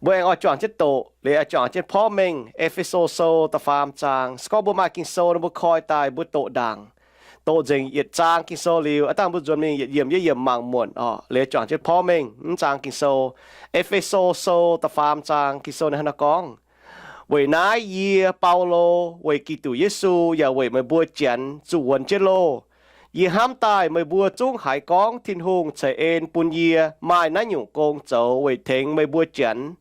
Mbuo aengx oix juangc jienv doqc, liuz oix juangc jienv porv mengh E^fe^so Sou da'faam zaang. Se gorngv mbuo maaih Ging-Sou nor, mbuo koi daaih mbuo doqc ndaangc. Doqc nzengc yietc zaang Ging-Sou liuz, aav dangh mbuo nzuonx mingh yietc yiemc yietc yiemc mangc muonc oc. Liuz juangc jienv porv mengh mv zaang Ging-Sou. E^fe^so Sou da'faam zaang Ging-Sou ninh hnangv naaiv gorngv, Weic naaiv yie, Baulo, weic Giduc Yesu yaac weic meih mbuo Janx zuqc wuonx jienv loh. Yie hnamv daaih meih mbuo zungv haiz gorngv Tin-Hungh ceix en bun yie maaih naaiv nyungc gong zoux weic tengx meih mbuo Janx.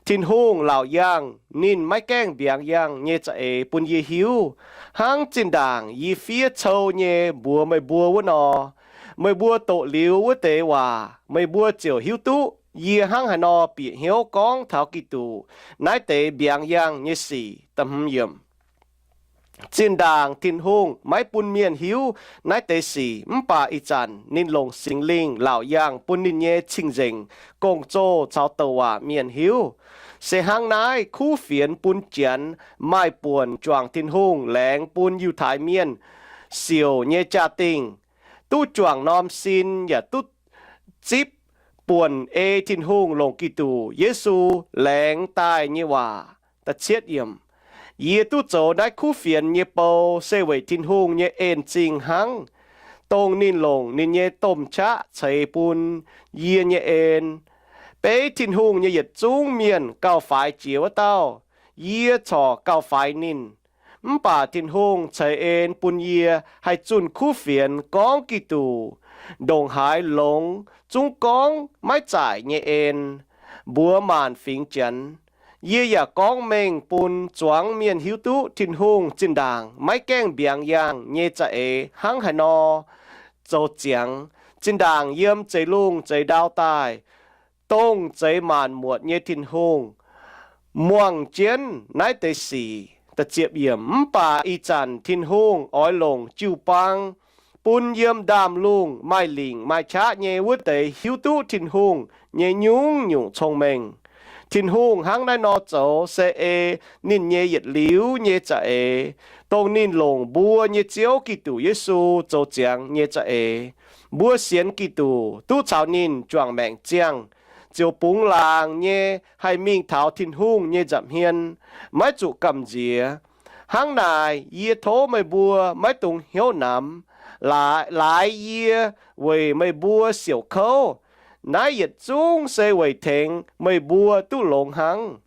Tin-Hungh laauc yangh ninh maiv gaengh mbiaangx yangh nyei za'eix bun yie hiuv, hnangv zinh ndaangc yie fiev cou nyei mbuox meih mbuo wuov nor. Meih mbuo doqc liuz wuov deix waac, meih mbuo ziouc hiuv duqv yie hnangv haaix nor bieqc hnyouv gorngv taux Giduc naaiv deix mbiaangx yangh nyei sic. Zinh ndaangc Tin-Hungh maiv bun mienh hiuv naaiv deix sic, mv baac ih zanc ninh longc Singx Lingh laauc yangh bun ninh nyei cing-nzengc gong-zoh caux douc waac mienh hiuv. Se hnangv naaiv kuv fienx bun Janx maaih buonc juangc Tin-Hungh laengz bun Yiutai Mienh siouc nyei jaa-dingh, duqv juangc norm sin yaac duqv zipv buonc ei Tin-Hungh longc Giduc Yesu laengz daaih nyei waac. Yie duqv zoux naaiv kuv fienx nyei bou se weic Tin-Hungh nyei en-zingh hnangv, dongh ninh longc ninh nyei domh qaqv ceix bun yie nyei en. Beiv Tin-Hungh nyei yietc zungv mienh gauh faix jiex wuov dauh, yie corc gauh faix ninh. Mv baac Tin-Hungh ceix en bun yie haih zunh kuv fienx gorngv Giduc, ndongc haaix longx zungv gorngv maiv zaaic nyei en, mbuox maanc fingx Janx. Yie yaac gorngv mengh bun zuangx mienh hiuv duqv Tin-Hungh zinh ndaangc maiv gaengh mbiaangx yangh nyei za'eix hnangv haaix nor zoux ziangx, zinh ndaangc yiem zeix lungh zeix ndau daaih, dongh zeix maanc muotc nyei Tin-Hungh, muangh jienv naaiv deix sic. Mv baac ih zanc Tin-Hungh oix longc jiu-baang bun yiem ndaamv-lungh maaih lingc maaih qaqv nyei wuov deix hiuv duqv Tin-Hungh nyei nyungc-nyungc cong-mengh. Tin-Hungh hnangv naaiv nor zoux se ei ninh nyei yietc liuz nyei za'eix, dongh ninh longc mbuo nyei Ziouv Giduc Yesu zoux ziangx nyei za'eix. Mbuo sienx Giduc, duqv caux ninh juangc maengc ziangh, ziouc bungx laangc nyei haih mingh taux Tin-Hungh nyei nza'hmien, maiv zuqc gamh nziex. Hnangv naaic, yie tov meih mbuo maiv dungx hnyouv namx, laaix yie weic meih mbuo siouc kouv. Naaiv yietc zungv se weic tengx meih mbuo duqv longx hnangv.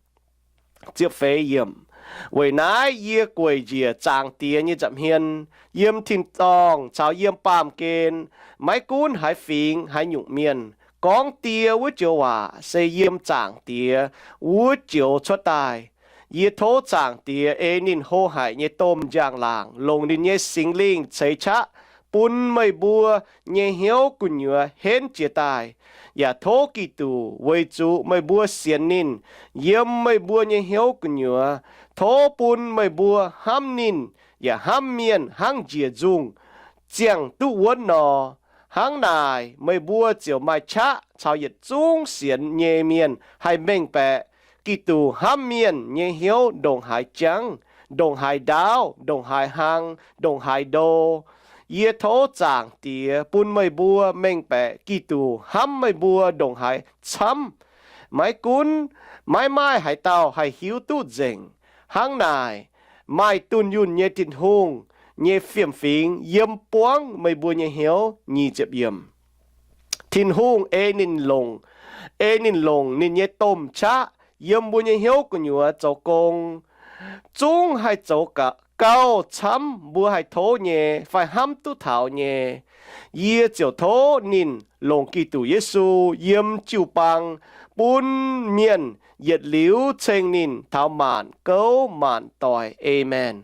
Weic naaiv yie gueic njiec Zaangc Diex nyei nza'hmien, yiem tin-dorngh caux yiem baamh gen, maiv gunv haaix fingx haaix nyungc mienh, gorngv Die wuov joux waac se yiem Zaangc Diex wuov joux cuotv daaih. Yie tov Zaangc Diex ei ninh hlo haic nyei domh njang-laangc longc ninh nyei Singx Lingh ceix qaqv bun meih mbuo nyei hnyouv gu'nyuoz henv jiez daaih. Yaac tov Giduc weic zuqc meih mbuo sienx ninh, yiem meih mbuo nyei hnyouv gu'nyuoz, tov bun meih mbuo hnamv ninh yaac hnamv mienh hnangv njiec nzungh ziangh duqv wuonv nor. Hnangv naaic, meih mbuo ziouc maaih qaqv caux yietc zungv sienx nyei mienh haih mengh baeqc Giduc hnamv mienh nyei hnyouv ndongc haaix jangv, ndongc haaix ndaauv, ndongc haaix hlang, ndongc haaix ndo. Yie tov Zaangc Diex bun meih mbuo mengh baeqc Giduc hnamv meih mbuo ndongc haaix camv. Maiv gunv maiv maaih haaix dauh haih hiuv duqv nzengc. Hnangv naaic, maaih dunh yunh nyei Tin-Hungh nyei fiem-fingx yiem buangv meih mbuo nyei hnyouv. Nyic ziepc yiemc. Tin-Hungh ei ninh longc, ei ninh longc ninh nyei domh qaqv yiem mbuo nyei hnyouv gu'nyuoz zoux gong, zungv haih zoux gauh camv mbuo haih tov nyei fai hnamv duqv taux nyei. Yie ziouc tov ninh longc Giduc Yesu yiem jiu-baang bun mienh yietc liuz ceng ninh taux maanc gouv maanc doic. Aamen.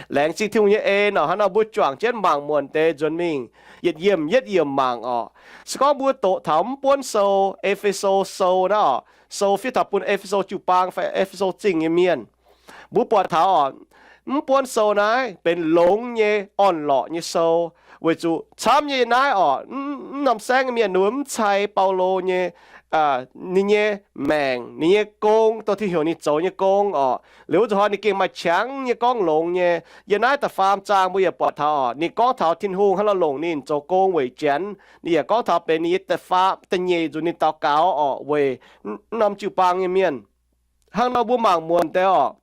Laengz zingh Tin-Hungh nyei en oc. Hnangv nor mbuo juangc jienv mangc muonc deix nzuonx mingh yietc yiemc yietc yiemc mangc oc. Se gorngv mbuo doqc taux mv buonv sou, E^fe^so Sou naaiv oc, sou fiev taux bun E^fe^so jiu-baang fai E^fe^so Zingh nyei mienh, mbuo buatc taux oc, mv buonv sou naaiv benx longx nyei orn-lorqc nyei sou, weic zuqc camv nyei naaiv oc, mv norm saengv mienh mv cai Baulo nyei, ninh nyei maengc, ninh nyei gong, dongh Tin heuc ninh zoux nyei gong oc. Liuz wuov zuqc hnoi ninh gengh maaih qangx nyei gorngv longx nyei. Yiem naaiv da'faam zaang mbuo yaac buatc taux oc, ninh gorngv taux Tin-Hungh hnangv nor longc ninh zoux gong weic Janx. Ninh yaac gorngv taux benx ninh nyei da'faam, da'nyeic nzunc ninh daux gaux oc, weic mv norm jiu-baang nyei mienh. hnangv nor mbuo mangc muonc deix oc.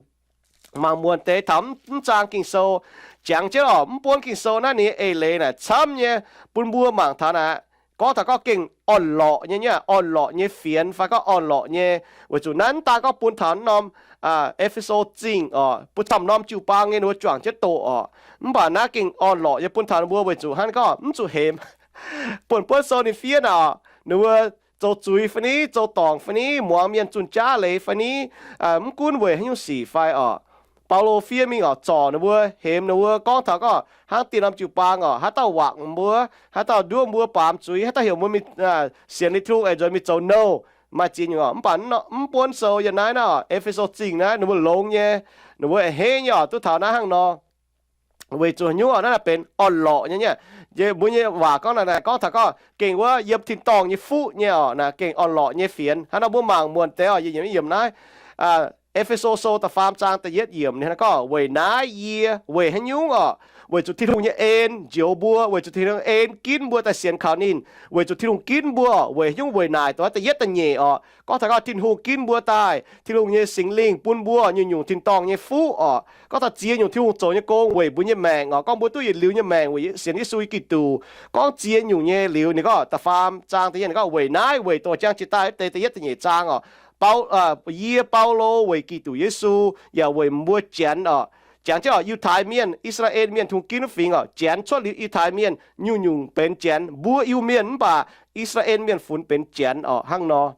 Mangc muonc deix taux mv zaang Ging-Sou, jangx jienv oc, mv buonv Ging-Sou naaiv ninh nyei eix leiz naaic camv nyei, bun mbuo mangc taux naaic, gorngv taux gorngv gengh orn-lorqc nyei, nyei orn-lorqc nyei fienx fai gorngv orn-lorqc nyei, weic zuqc naaiv mv daan gorngv bun taux norm E^fe^so Zingh oc, bun camv norm jiu-baang nyei ninh mbuo juangc jienv doqc oc. Mv baac naaiv gengh orn-lorqc nyei bun taux ninh mbuo weic zuqc hnangv gorngv mv zuqc hemx. Buonv buonv sou ninh fiev naaic oc, ninh mbuo zoux zuiz fai ni, zoux dorngc fai ni, muangx mienh zunh jaav leiz fai ni, mv gunv weic haaix nyungc sic fai oc, Baulo fiev mingh oc, zorc ninh mbuo, hemx ninh mbuo, gorngv taux gorngv hnangv deix norm jiu-baang oc, haaix dauh wangc mbuo, haaix dauh nduov mbuo baamz zuiz, haaix dauh heuc mbuo mingh sienx liuz Tin-Hungh eix nzuonx mingh zoux nouh, maaih ziex nyungc oc. Mv baac mv buonv sou yiem naaiv naaiv oc, E^fe^so Zingh naaiv ninh mbuo longx nyei, ninh mbuo a'hneiv nyei oc, duqv taux naaiv hnangv nor. Weic zuqc haaix nyungc oc, naaiv benx orn-lorqc nyei, nyei. Mbuo nyei waac gorngv naaic, gorngv taux gorngv gengh wuov yiem tin-dorngh nyei fuqv nyei oc, naaiv gengh orn-lorqc nyei fienx. Hnangv nor mbuo mangc muonc deix oc, yiem, yiem naaiv E^fe^so Sou da'faam zaang da'yietv yiemc ninh gorngv, weic naaiv yie, weic haaix nyungc oc, weic zuqc Tin-Hungh nyei en njoux mbuo, weic zuqc Tin-Hungh en ginv mbuo daaih sienx kaux ninh, weic zuqc Tin-Hungh ginv mbuo, weic haaix nyungc, weic naaic da'yietv da'nyeic oc, gorngv taux gorngv Tin-Hungh ginv mbuo daaih, Tin-Hungh nyei Singx Lingh bun mbuo nyungc-nyungc tin-dorngh nyei fuqv oc. Gorngv taux ziex nyungc Tin-Hungh zoux nyei gong weic mbuo nyei maengc oc, gorngv mbuo duqv yietc liuz nyei maengc weic sienx Yesu Giduc. Gorngv ziex nyungc nyei liuz ninh gorngv da'faam zaang da'yietv ninh gorngv, weic naaiv, weic dongh jang jiex daaih wuov deix da'yietv da'nyeic zaang oc, yie, Baulo, weic Giduc Yesu yaac weic mbuo Janx oc, jangx jienv oc, Yiutai Mienh, I^saa^laa^en Mienh, Tin-Hungh ginv wuov fingx oc, Janx cuotv liuz Yiutai Mienh nyungc-nyungc benx Janx, mbuo Iu-Mienh mv baac I^saa^laa^en Mienh funx benx Janx oc, hnangv nor.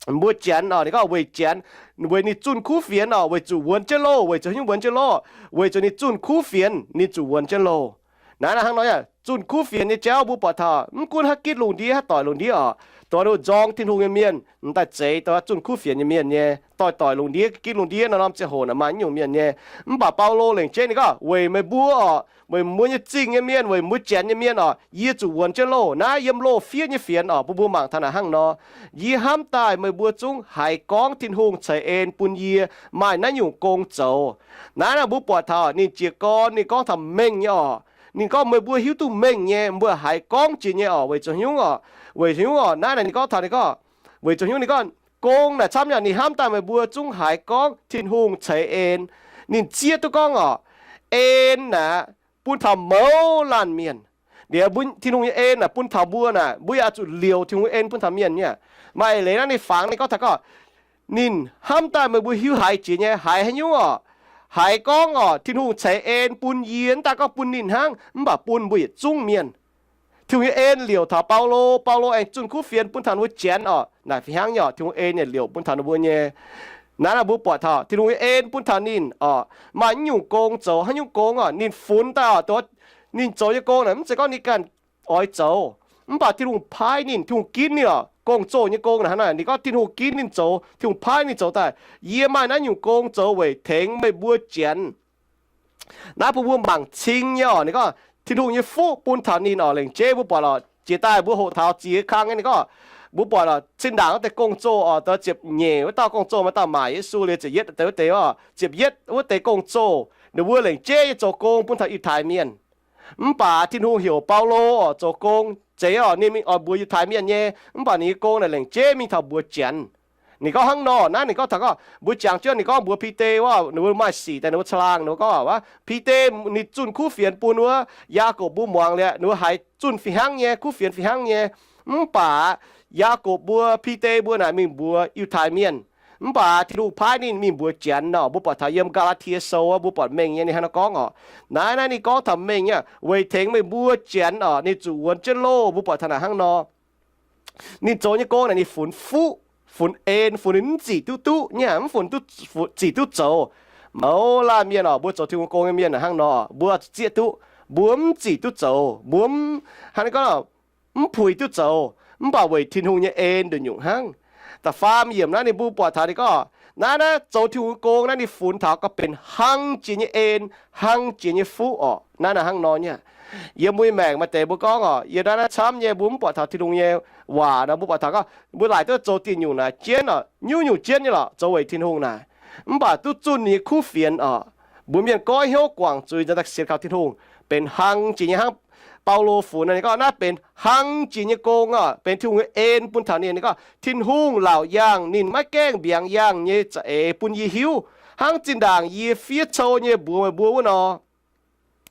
Mbuo Janx oc, ninh gorngv weic Janx, weic ninh zunh kuv fienx oc, weic zuqc wuonx jienv loh. Weic zuqc haaix nyungc wuonx jienv loh? Weic zuqc ninh zunh kuv fienx ninh zuqc wuonx jienv loh. Naaiv hnangv nor, zunh kuv fienx nyei jauv mbuo buatc taux mv gunv haaix gitv lungh ndiev, haaix doic lungh ndiev oc, dongh nduov nzorng Tin-Hungh nyei mienh, m'daaih zeix dongh zunh kuv fienx nyei mienh nyei, doic doic lungh ndiev, gitv lungh ndiev nor, norm ziangh hoc naaic maaih nyungc mienh nyei. Mv baac Baulo lengc jeiv ninh gorngv, weic meih mbuo oc, weic mbuo nyei zingh nyei mienh, weic mbuo Janx nyei mienh oc, yie zuqc wuonx jienv loh. Naaiv yiem loh fiev nyei fienx oc, bun mbuo mangc taux naaic hnangv nor, yie hnamv daaih meih mbuo zungv haiz gorngv Tin-Hungh ceix en bun yie maaih naaiv nyungc gong zoux. Naaiv naaic mbuo buatc taux ninh jiez gorn ninh gorngv taux mengh nyei oc. Ninh gorngv meih mbuo hiuv duqv mengh nyei, mbuo haiz gorngv jiex nyei oc, weic zuqc haaix nyungc oc, weic zuqc haaix nyungc oc, naaiv naaic ninh gorngv taux ninh gorngv, weic zuqc haaix nyungc ninh gorngv, gong naaic camv nyei, ninh hnamv daaih meih mbuo zungv haiz gorngv Tin-Hungh ceix en. Ninh zieqv duqv gorngv oc, en naaic bun taux mouz laanh mienh. Liuz Tin-Hungh nyei en naaic bun taux mbuo naaic, mbuo yaac zuqc liouc Tin-Hungh en bun taux mienh nyei. Maaih eix leiz naaiv ninh fangx ninh gorngv taux gorngv, ninh hnamv daaih meih mbuo hiuv haiz jiex nyei. Haiz haaix nyungc oc? Haiz gorngv oc, Tin-Hungh ceix en bun yie, mv daan gorngv bun ninh hnangv, mv baac bun mbuo yietc zungv mienh. Tin-Hungh nyei en liouc taux Baulo, Baulo aengx zunh kuv fienx bun taux ninh mbuo Janx oc. Naaic fih hnangv nyei oc, Tin-Hungh en yaac liouc bun taux ninh mbuo nyei. Naaiv naaic mbuo buatc taux Tin-Hungh nyei en bun taux ninh oc, maaih naaiv nyungc gong zoux. Haaix nyungc gong oc? Ninh funx daaih oc, ninh zoux nyei gong naaic mv zeiz gorngv ninh ganh oix zoux, mv baac Tin-Hungh paaiv ninh, Tin-Hungh ginv ninh oc. Gong-zoh nyei gong naaic hnangv naaic, ninh gorngv Tin-Hungh ginv ninh zoux, Tin-Hungh paaiv ninh zoux daaih. Yie maaih naaiv nyungc gong zoux weic tengx meih mbuo Janx. Naaiv bun mbuo mangc cing nyei oc. Ninh gorngv Tin-Hungh nyei fuqv bun taux ninh oc. Lengc jeiv mbuo buatc oc, jiex daaih mbuo hoqc taux ziex kang nyei, ninh gorngv, mbuo buatc oc, zinh ndaangc wuov deix gong-zoh oc, da'ziepc nyeic wuov dauh gong-zoh maaih dauh maaic Yesu liuz ziepc yietv deix wuov deix oc, ziepc yietv wuov deix gong-zoh, ninh mbuo lengc jeiv nyei zoux gong bun taux Yiutai Mienh. Mv baac Tin-Hungh heuc Baulo oc zoux gong, zeiz oc, ninh mingh oix mbuox Yiutai Mienh nyei, mv baac ninh nyei gong naaic lengc jeiv mingh taux mbuox Janx. Ninh gorngv hnangv nor, naaiv ninh gorngv taux gorngv mbuo jangx jienv ninh gorngv mbuox Bide wuov, ninh mbuo maaih sic daaih ninh mbuo caangh laangh, ninh mbuo gorngv, Bide, ninh zunh kuv fienx bun wuov Yaagorpc mbuo muangx liuz, ninh mbuo haiz zunh fih hnangv nyei, kuv fienx fih hnangv nyei. Mv baac Yaagorpc mbuo, Bide mbuo naaic mingh mbuox Yiutai Mienh. Mv baac Tin-Hungh paaiv ninh mingh mbuox Janx oc. Mbuo buatc taux yiem Gaa^laa^tie Sou wuov, mbuo buatc mengh nyei ninh hnangv nor gorngv oc. Naaiv naaiv ninh gorngv taux mengh nyei, weic tengx meih mbuo Janx oc, ninh zuqc wuonx jienv loh. Mbuo buatc taux naaic hnangv nor. Ninh zoux nyei gong naaic ninh funx fuqv, funx en, funx ninh mv zic duqv duqv nyei, mv funx duqv, zic duqv zoux. Mouz laanh mienh oc, mbuo zoux Tin-Hungh gong nyei mienh naaic hnangv nor, mbuo zieqv duqv, mbuo mv zic duqv zoux, mbuo mv, hnangv naaiv gorngv, mv puix duqv zoux, mv baac weic Tin-Hungh nyei en nduqc nyungc hnangv. Da'faam yiemc naaiv ninh mbuo buatc taux ninh gorngv, naaiv naaiv zoux Tin-Hungh gong naaiv ninh funx taux gauh benx hlang jiex nyei en, hlang jiex nyei fuqv oc. Naaiv naaic hnangv nor nyei. Yiem mbuo nyei maengc maaih deix mbuo gorngv oc, yiem naaiv naaiv camv nyei mbuo mv buatc taux Tin-Hungh nyei waac nor, mbuo buatc taux gorngv mbuo laaic duqv zoux dieh nyungc naaic jienv oc, nyungc-nyungc jienv nyei lorqc, zoux weic Tin-Hungh naaic. Mv baac duqv zunh ninh nyei kuv fienx oc. Mbuo mienh goiv hnyouv guangc zuiz nzanc daaih sienx kaux Tin-Hungh, benx hlang jiex nyei hnangv Baulo funx naaiv, ninh gorngv naaiv benx hlang jiex nyei gong oc, benx Tin-Hungh nyei en bun taux ninh. Ninh gorngv, Tin-Hungh laauc yaangh, ninh maiv gaengh mbiaangx yaangh nyei za'eix bun yie hiuv, hnangv zinh ndaangc yie fiev cou nyei mbuox meih mbuo wuov nor.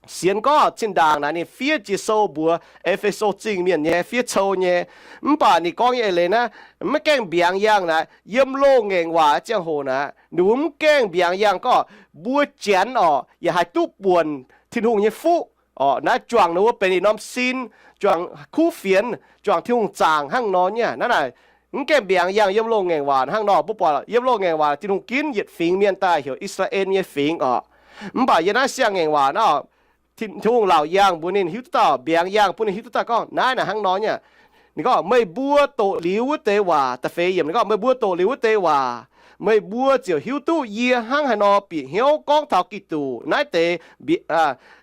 Sienx gorngv zinh ndaangc naaic ninh fiev jiex sou mbuox E^fe^so Zingh mienh nyei, fiev cou nyei. Mv baac ninh gorngv nyei eix leiz naaiv, maiv gaengh mbiaangx yaangh naaic, yiem loz-ngaengc waac ziangh hoc naaic, ninh mbuo mv gaengh mbiaangx yaangh gorngv mbuo janx oc, yaac haih duqv buonc Tin-Hungh nyei fuqv oc. Naaiv juangc ninh mbuo benx yietc norm sin, juangc kuv fienx, juangc Tin-Hungh zaangc hnangv nor nyei. Naaiv naaic mv gaengh mbiaangx yaangh yiem loz-ngaengc waac hnangv nor. Mbuo buatc yiem loz-ngaengc waac Tin-Hungh ginv yietc fingx mienh daaih heuc I^saa^laa^en nyei fingx oc. Mv baac yiem naaiv siang-ngaengc waac naaiv, Tin-Hungh laauc yaangh mbuox ninh hiuv duqv dauh, mbiaangx yaangh bun ninh hiuv duqv dauh gorngv naaiv naaic hnangv nor nyei. Ninh gorngv, Meih mbuo doqc liuz wuov deix waac, da'feix yiemc, ninh gorngv, Meih mbuo doqc liuz wuov deix waac, meih mbuo ziouc hiuv duqv yie hnangv haaix nor bieqc hnyouv gorngv taux Giduc naaiv deix,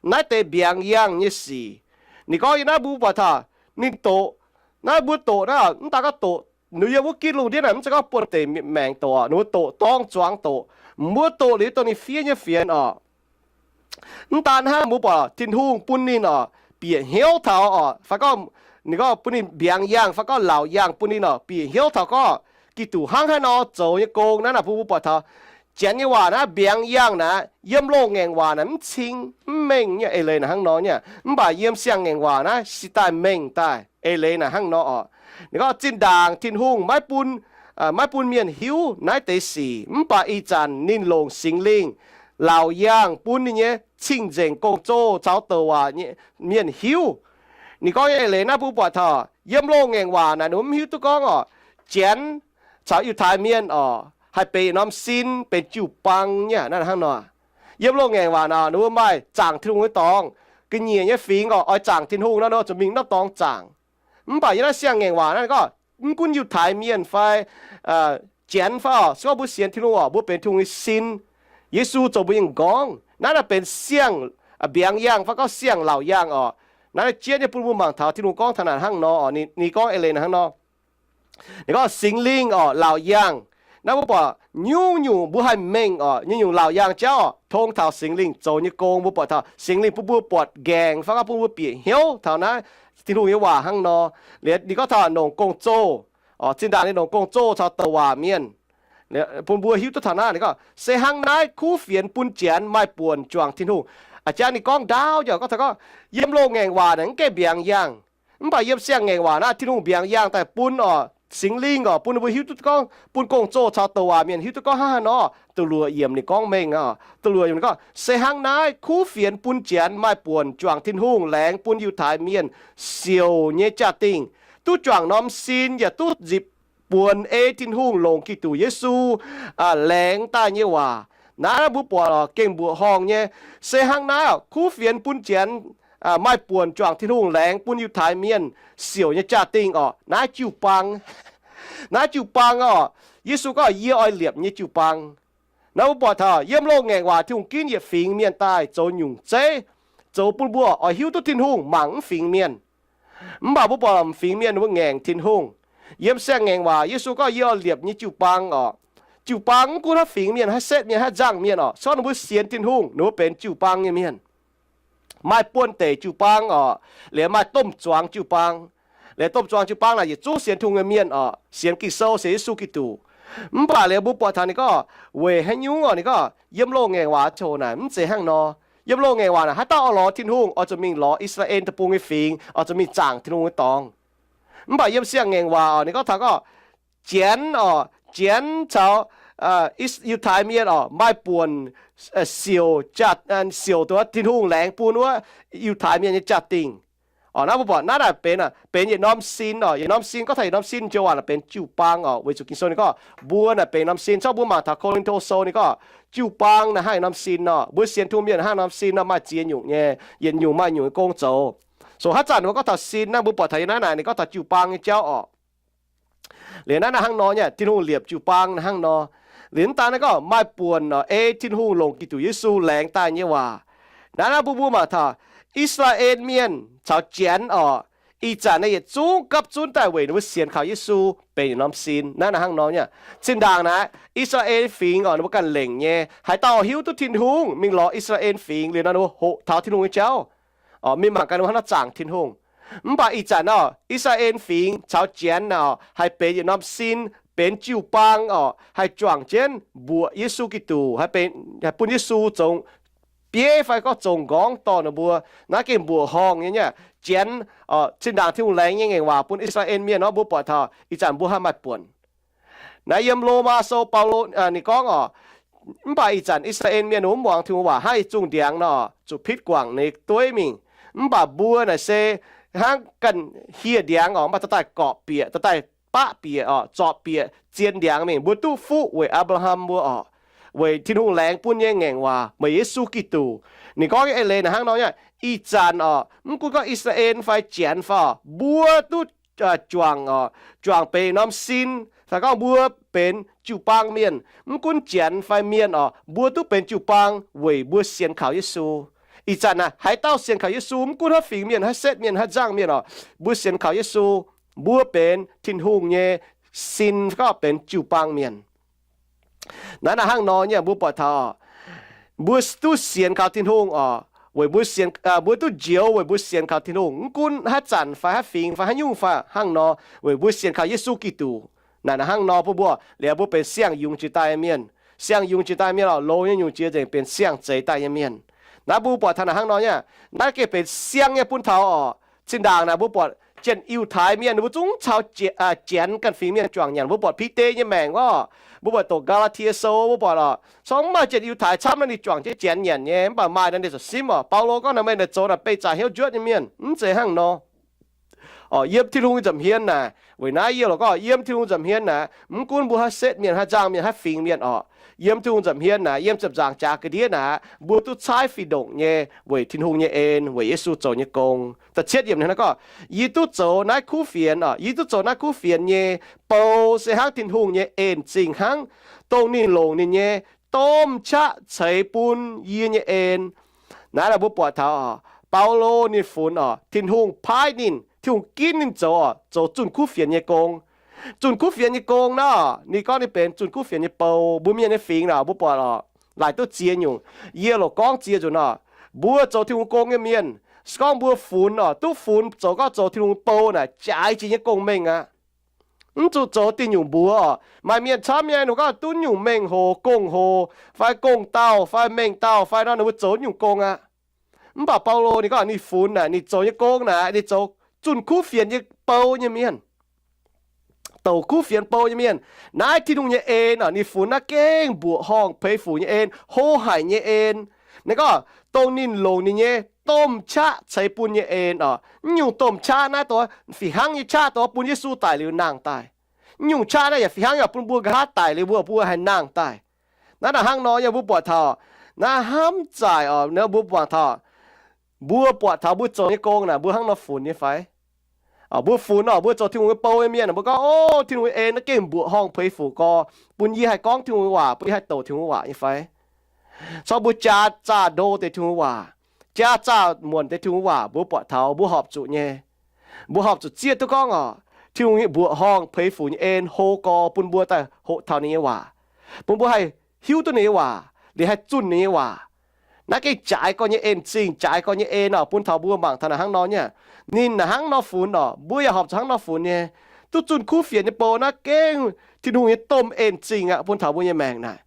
naaiv deix mbiaangx yaangh nyei sic. Ninh gorngv yiem naaiv mbuo buatc taux ninh doqc, naaiv mbuo doqc naaiv, mv daaih gorngv doqc, ninh yiem wuov ginv lungh ndiev naaic mv zeiz gorngv buonv-deic maengx doqc, ninh mbuo doqc dorng zuangx doqc, mbuo doqc liuz dongh ninh fiev nyei fienx oc. Mv daan hnangv, mbuo buatc Tin-Hungh bun ninh oc bieqc hnyouv taux oc, fai gorngv ninh gorngv bun ninh mbiaangx yaangh fai gorngv laauc yaangh bun ninh oc bieqc hnyouv taux gorngv Giduc hnangv haaix nor zoux nyei gong. Naaiv naaic bun mbuo buatc taux janx nyei waac naaiv mbiaangx yaangh naaiv yiem loz-ngaengc waac naaic mv cing mv mengh nyei, eix leiz naaic hnangv nor nyei. Mv baac yiem siang-ngaengc waac naaiv se daaih mengh daaih, eix leiz naaic hnangv nor oc. Ninh gorngv zinh ndaangc Tin-Hungh maiv bun, maiv bun mienh hiuv naaiv deix sic, mv baac ih zanc ninh longc Singx Lingh laauc yaangh bun ninh nyei cing-nzengc gong-zoh caux douc waac mienh hiuv. Ninh gorngv nyei eix leiz naaiv bun mbuo buatc taux yiem loz-ngaengc waac naaic ninh mbuo mv hiuv duqv gorngv oc, janx caux Yiutai Mienh oc haih benx yietc norm sin, benx jiu-baang nyei. Naaiv hnangv nor, yiem loz-ngaengc waac naaic ninh mbuo maaih zaangc Tin-Hungh nyei dorngx, ga'nyiec nyei fingx oc oix zaangc Tin-Hungh nor, ninh mbuo zuqc mingh norm dorngx zaangc. Mv baac yiem naaiv siang-ngaengc waac naaiv gorngv, mv gunv Yiutai Mienh fai janx fai oc, se gorngv mbuo sienx Tin-Hungh oc, mbuo benx Tin-Hungh nyei sin. Yesu zoux mbuo nyei m'nqorngv. Naaiv naaiv benx siang mbiaangx yaangh fai gorngv siang laauc yaangh oc. Naaiv jieqv nyei bun mbuo mangc taux Tin-Hungh gorngv taux naaic hnangv nor oc. Ninh gorngv eix leiz naaic hnangv nor. Ninh gorngv Singx Lingh oc laauc yaangh. Naaiv mbuo buatc nyungc-nyungc mbuo haih mengh oc, nyungc-nyungc laauc yaangh jauv oc, tong taux Singx Lingh zoux nyei gong. Mbuo buatc taux Singx Lingh bun mbuo buatc nqaengc fai gorngv bun mbuo bieqc hnyouv taux naaiv Tin-Hungh nyei waac hnangv nor. Liuz ninh gorngv taux longc gong-zoh oc, zinh ndaangc ninh longc gong-zoh caux douc waac mienh bun mbuo hiuv duqv taux naaiv. Ninh gorngv se hnangv naaiv kuv fienx bun janx maaih buonc juangc Tin-Hungh. A'jang ninh gorngv ndaauv nyei, gorngv taux gorngv yiem loz-ngaengc waac naaic mv gaengh mbiaangx yaangh, mv baac yiem siang-ngaengc waac naaiv Tin-Hungh mbiaangx yaangh daaih bun oc, Singx Lingh oc, bun ninh mbuo hiuv duqv gorngv, bun gong-zoh caux douc waac mienh hiuv duqv gorngv hnangv haaix nor. Da'luoqc yiemc ninh gorngv mengh oc, da'luoqc yiemc ninh gorngv se hnangv naaiv kuv fienx bun janx maaih buonc juangc Tin-Hungh laengz bun Yiutai Mienh siouc nyei jaa-dingh, duqv juangc norm sin yaac duqv nzipc buonc ei Tin-Hungh longc Giduc Yesu laengz daaih nyei waac. Naaiv mbuo buatc oc, gengh mbuoqc horngh nyei. Se hnangv naaiv oc, kuv fienx bun janx maaih buonc juangc Tin-Hungh laengz bun Yiutai Mienh siouc nyei jaa-dingh oc. Naaiv jiu-baang, naaiv jiu-baang oc, Yesu gorngv yie oix liepc nyei jiu-baang. Naaiv mbuo buatc taux yiem loz-ngaengc waac Tin-Hungh ginv yietc fingx mienh daaih zoux nyungc zeiv, zoux bun mbuo oix hiuv duqv Tin-Hungh mangc mv fingx mienh. Mv baac mbuo buatc m'fingx mienh ninh mbuo ngaengc Tin-Hungh. Yiem siang-ngaengc waac Yesu gorngv yie oix liepc nyei jiu-baang oc. Jiu-baang mv gunv haaix fingx mienh, haaix setv mienh, haaix nzangh mienh oc, se gorngv ninh mbuo sienx Tin-Hungh, ninh mbuo benx jiu-baang nyei mienh. Maaih buonv-deic jiu-baang oc, liuz maaih domh zuangx jiu-baang. Liuz domh zuangx jiu-baang naaic yietc zungv sienx Tin-Hungh nyei mienh oc, sienx Ging-Sou, sienx Yesu Giduc. Mv baac liuz mbuo buatc taux ninh gorngv weic haaix nyungc oc, ninh gorngv yiem loz-ngaengc waac ziangh hoc naaic mv zeiz hnangv nor. Yiem loz-ngaengc waac naaic haaix dauh oix lorz Tin-Hungh oix zuqc mingh lorz I^saa^laa^en deic-bung nyei fingx, oix zuqc mingh zaangc Tin-Hungh nyei dorngx. Mv baac yiem siang-ngaengc waac oc, ninh gorngv taux gorngv janx oc, janx caux Yiutai Mienh oc maaih buonc siouc, siouc duqv Tin-Hungh laengz bun wuov Yiutai Mienh nyei jaa-dingh. Oc, naaiv mbuo buatc naaiv naaic benx, benx yietc norm sin oc. Yietc norm sin, gorngv taux yietc norm sin joux waac naaic benx jiu-baang oc. Weic zuqc Ging-Sou ninh gorngv mbuo naaic benx norm sin. Zorqv mbuo mangc taux Ko^lin^to Sou ninh gorngv jiu-baang naaic hnangv yietc norm sin nor. Mbuo sienx Tin-Hungh mienh hnangv norm sin nor, maaih ziex nyungc nyei, yietc nyungc maaih nyungc nyei gong zoux. So haaix zanc mbuo gorngv taux sin naaiv, mbuo buatc taux yiem naaiv naaic ninh gorngv taux jiu-baang nyei jauv oc. Liuz naaiv naaic hnangv nor nyei, Tin-Hungh liepc jiu-baang naaiv hnangv nor. Liuz mv daan naaiv gorngv maaih buonc oc, ei Tin-Hungh longc Giduc Yesu laengz daaih nyei waac. Naaiv naaiv mbuo mbuo mangc taux I^saa^laa^en Mienh caux janx oc, ih zanc naaiv yietc zungv gapv zunv daaih weic ninh mbuo sienx kaux Yesu benx yietc norm sin. Naaiv naaic hnangv nor nyei. Zinh ndaangc naaiv I^saa^laa^en Fingx oc, ninh mbuo ganh lengc nyei. Haaix dauh hiuv duqv Tin-Hungh mingh lorz I^saa^laa^en Fingx liuz nor, ninh mbuo hoqc taux Tin-Hungh nyei jauv. Orqc, mingh mangc gaax ninh mbuo hnangv haaix nor zaangc Tin-Hungh. Mv baac ih zanc orqc, I^saa^laa^en Fingx caux Janx orqc, haih benx yietc norm sin, benx jiu-baang orqc, haih juangc jienv mbuoqc Yesu Giduc, haih bun Yesu zoux bieiv fai gorngv zoux nqorngv dorh ninh mbuo. Naaiv gengh mbuoqc horngh nyei nyei. Janx orqc, zinh ndaangc Tin-Hungh laengz nyei ngaengc waac bun I^saa^laa^en Mienh orqc, mbuo buatc taux ih zanc mbuo haih maaih buonc. Naaiv yiem Lomaa Sou Baulo ninh gorngv orqc, mv baac ih zanc I^saa^laa^en Mienh mv muangx Tin-Hungh waac, hnangv yietc zungh ndiangx nor, zuqc pitv guangc ninh dueiv mingh. Mv baac mbuo naaic se hnangv ganh hieh ndiangx orqc, mv baac dorh daaih gorqv bieqc, dorh daaih baqv bieqc orqc, zorpc bieqc zien ndiangx mingh. Mbuo duqv fuqv weic Apc^laa^ham mbuo orqc, weic Tin-Hungh laengz bun nyei ngaengc waac, meih Yesu Giduc. Ninh gorngv nyei eix leiz naaic hnangv nor nyei, ih zanc orqc, mv gunv gorngv I^saa^laa^en fai Janx fai orqc, mbuo duqv juangc orqc, juangc benx norm sin, fai gorngv mbuo benx jiu-baang mienh. Mv gunv Janx fai Mienh orqc, mbuo duqv benx jiu-baang weic mbuo sienx kaux Yesu. Ih zanc naaic haaix dauh sienx kaux Yesu, mv gunv haaix fingx mienh, haaix setv mienh, haaix nzangv mienh orqc, mbuo sienx kaux Yesu, mbuo benx Tin-Hungh nyei sin, fai gorngv benx jiu-baang mienh. Naaiv naaic hnangv nor nyei mbuo buatc taux mbuo duqv sienx kaux Tin-Hungh orqc, weic mbuo, mbuo duqv njoux weic mbuo sienx kaux Tin-Hungh, mv gunv haaix zanc fai haaix fingx fai haaix nyungc fai hnangv nor, weic mbuo sienx kaux Yesu Giduc. Naaic naaic hnangv nor bun mbuo liuz mbuo benx siang-yungz jiex daaih nyei mienh. Siang-yungz jiex daaih mienh orqc, longx nyei nyungc jiex nzengc benx siang-zeix daaih nyei mienh. Naaiv mbuo buatc taux naaic hnangv nor nyei, naaiv gengh benx siang nyei bun taux orqc, zinh ndaangc naaic mbuo buatc Janx-Yiutai mienh ninh mbuo zungv caux Janx ganh fingx mienh juangc nyanc. Mbuo buatc Bide nyei maengc orqc, mbuo buatc doqc Gaa^laa^tie Sou mbuo buatc orqc, corc mv maaih Janx-Yiutai camv naaiv ninh juangc jienv Janx nyanc nyei, mv baac maaih naaiv ninh ziouc simv orqc. Baulo gorngv naaic meih naaic zoux naaic beih zaqc hnyouv njuotv nyei mienh, mv zeiz hnangv nor. Orqc, yiem Tin-Hungh nyei nza'hmien naaic, weic naaiv yie lorqc gorngv yiem Tin-Hungh nza'hmien naaic, mv gunv mbuo haaix setv mienh, haaix nzangv mienh, haaix fingx mienh orqc, yiem Tin-Hungh nza'hmien naaic, yiem ziepc nzaangc jaax ga'ndiev naaic, mbuo duqv caaiv fih ndongc nyei weic Tin-Hungh nyei en, weic Yesu zoux nyei gong. Da'cietv yiemc naaiv gorngv, yie duqv zoux naaiv kuv fienx orqc, yie duqv zoux naaiv kuv fienx nyei bou se hnangv Tin-Hungh nyei en-zingh hnangv, dongh ninh longc ninh nyei domh qaqv ceix bun yie nyei en. Naaiv naaic mbuo buatc taux orqc, Baulo ninh funx orqc, Tin-Hungh paaiv ninh, Tin-Hungh ginv ninh zoux orqc, zoux zunh kuv fienx nyei gong. Zunh kuv fienx nyei gong naaiv, ninh gorngv ninh benx zunh kuv fienx nyei bou. Mbuo mienh nyei fingx naaic mbuo buatc orqc, laaic duqv ziex nyungc. Yie loc gorngv ziex nzunc orqc, mbuo zoux Tin-Hungh gong nyei mienh, se gorngv mbuo funx orqc, duqv funx zoux gorngv zoux Tin-Hungh bou naaic, jaaix jiex nyei gong-mengh aqv. Mv zuqc zoux diuh nyungc mbuox orqc. Maaih mienh camv nyei, ninh mbuo gorngv duqv nyungc mengh hoc, gong-hoc, fai gong-dauh, fai mengh dauh, fai nor ninh mbuo zoux nyungc gong aqv. Mv baac Baulo ninh gorngv ninh funx naaic, ninh zoux nyei gong naaic, ninh zoux zunh kuv fienx nyei bou nyei mienh, douc kuv fienx bou nyei mienh. Naaiv Tin-Hungh nyei en orqc, ninh funx naaiv gengh mbuoqc horngh peix fuc nyei en, hlo haic nyei en. Ninh gorngv dongh ninh longc ninh nyei domh qaqv ceix bun nyei en orqc. Mv nyungc domh qaqv naaiv dongh fih hnangv nyei qaqv dongh bun Yesu daic liuz nangh daaih. Mv nyungc qaqv naaiv yaac fih hnangv yaac bun mbuo nqa'haav daic liuz mbuo, mbuo haih nangh daaih. Naaiv naaic hnangv nor yaac mbuo buatc taux, naaiv hnamv zaaic orqc, mbuo mangc taux, mbuo buatc taux mbuo zoux nyei gong naaic mbuo hnangv nor funx nyei fai? Mbuo funx orqc, mbuo zoux Tin-Hungh nyei bou nyei mienh, mbuo gorngv, o, Tin-Hungh nyei en naaiv gengh mbuoqc horngh peix fuc gorx, bun yie haih gorngv Tin-Hungh nyei waac, bun yie haih douc Tin-Hungh nyei waac nyei fai? Corc mbuo jaa zaah ndo deix Tin-Hungh nyei waac, jaa zaah muonc deix Tin-Hungh nyei waac, mbuo buatc taux mbuo horpc zuqc nyei. Mbuo horpc zuqc zieqv duqv gorngv orqc, Tin-Hungh nyei mbuoqc horngh peix fuc nyei en hlo gorx bun mbuo daaih hoqc taux ninh nyei waac, bun mbuo haih hiuv duqv ninh nyei waac, liuz haih zunh ninh nyei waac. Naaiv gengh jaaix gorx nyei en-zingh, jaaix gorx nyei en orqc, bun taux mbuo mangc taux naaic hnangv nor nyei. Ninh naaic hnangv nor funx orqc, mbuo yaac horpc zuqc hnangv nor funx nyei. Duqv zunh kuv fienx nyei bou naaiv gengh Tin-Hungh nyei domh en-zingh aqv bun taux mbuo nyei maengc naaic.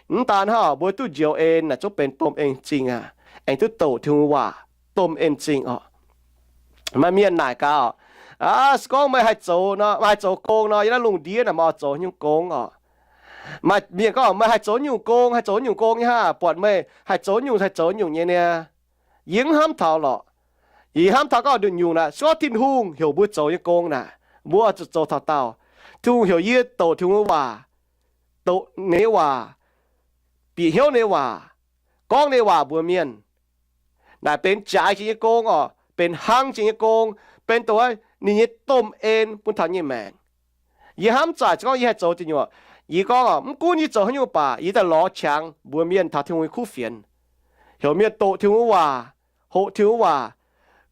Mv daan hnangv, mbuo duqv njoux en naaic zungv benx domh en-zingh aqv, aengx duqv douc Tin-Hungh waac, domh en-zingh orqc. Maaih mienh naaic gaax, se gorngv meih haih zoux nor, meih haih zoux gong nor, yiem naaiv lungh ndiev naaic meih oix zoux nyungc gong orqc. Maaih mienh gorngv meih haih zoux nyungc gong, haih zoux nyungc gong nyei hnangv, buatc meih haih zoux nyungc, haih zoux nyungc nyei niaa. Yie mv hnamv taux lorqc. Yie hnamv taux gorngv nduqc nyungc naaic, se gorngv Tin-Hungh heuc mbuo zoux nyei gong naaic, mbuo oix zuqc zoux taux daauh. Tin-Hungh heuc yie douc Tin-Hungh nyei waac, douc ninh nyei waac, bieqc hnyouv ninh nyei waac, gorngv ninh nyei waac mbuox mienh. Naaic benx jaaix jiex nyei gong orqc, benx hlang jiex nyei gong, benx dongh ninh nyei domh en bun taux nyei maengc. Yie hnamv zaaic gorngv yie haih zoux diuh nyuoqc. Yie gorngv orqc, mv gunv yie zoux haaix nyungc baac yie daaih lorz qangx mbuox mienh taux Tin-Hungh nyei kuv fienx, heuc mienh doqc Tin-Hungh nyei waac, hoqc Tin-Hungh nyei waac,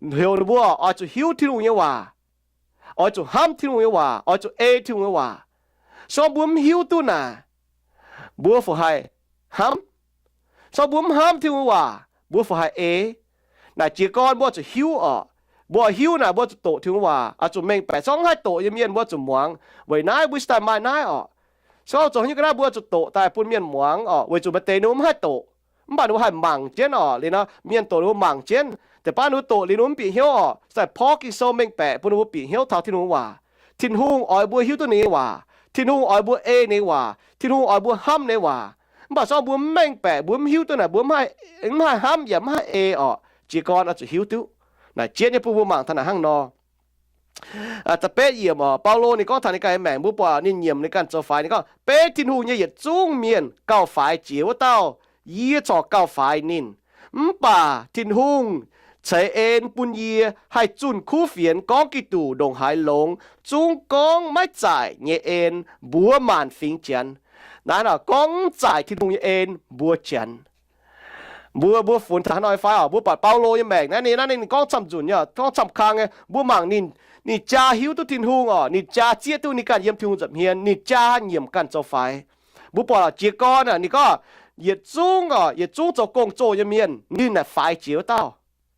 heuc ninh mbuo oix zuqc hiuv Tin-Hungh nyei waac, oix zuqc hnamv Tin-Hungh nyei waac, oix zuqc ei Tin-Hungh nyei waac. Se gorngv mbuo mv hiuv duqv naaic, mbuo fih haih hnamv. Se gorngv mbuo mv hnamv Tin-Hungh nyei waac, mbuo fih haih ei. Naaic jiez gorn mbuo zuqc hiuv orqc. Mbuo hiuv naaic mbuo zuqc doqc Tin-Hungh waac, oix zuqc mengh baeqc. Se gorngv mv haih doqc nyei mienh mbuo zuqc muangx. Weic naaiv mbuo sic daaih maaih naaiv orqc. Se gorngv zoux haaix nyungc ga'naaiv mbuo zuqc doqc daaih bun mienh muangx orqc, weic zuqc maaih deix ninh mbuo mv haih doqc. Mv baac ninh mbuo haih mangc jienv orqc. Liuz nor mienh doqc ninh mbuo mangc jienv, deix baav ninh mbuo doqc liuz ninh mbuo mv bieqc hnyouv orqc, se daaih porv Ging-Sou mengh baeqc bun ninh mbuo bieqc hnyouv taux Tin-Hungh waac. Tin-Hungh oix mbuo hiuv duqv ninh nyei waac. Tin-Hungh oix mbuo ei ninh nyei waac. Tin-Hungh oix mbuo hnamv ninh nyei waac. Mv baac se gorngv mbuo mv mengh baeqc, mbuo mv hiuv duqv naaic, mbuo mv haih hnamv yaac mv haih ei orqc. Jiez gorn oix zuqc hiuv duqv. Naaic jienv nyei bun mbuo mangc taux naaic hnangv nor. Da'betv yiemc orqc, Baulo ninh gorngv taux ninh ganh nyei maengc, mbuo buatc ninh nyiemc ninh ganh zoux faix. Ninh gorngv, beiv Tin-Hungh nyei yietc zungv mienh gauh faix jiex wuov dauh, yie corc gauh faix ninh. Mv baac Tin-Hungh ceix en bun yie haih zunh kuv fienx gorngv Giduc ndongc haaix longx, zungv gorngv maiv zaaic nyei en mbuox maanc fingx Janx. Naaiv nor gorngv mv zaaic Tin-Hungh nyei en mbuox Janx. Mbuo, mbuo funx taux hnangv nor fai orqc? Mbuo buatc Baulo nyei maengc naaiv, ninh naaiv ninh gorngv camv nzunc nyei, gorngv camv kang nyei. Mbuo mangc ninh, ninh jaa hiuv duqv Tin-Hungh orqc, ninh jaa zieqv duqv ninh ganh yiem Tin-Hungh nza'hmien, ninh jaa nyiemc ganh zoux faix. Mbuo buatc jiez gorn aeqv, ninh gorngv yietc zungv orqc, yietc zungv zoux gong-zoh nyei mienh ninh naaic faix jiex wuov dauh.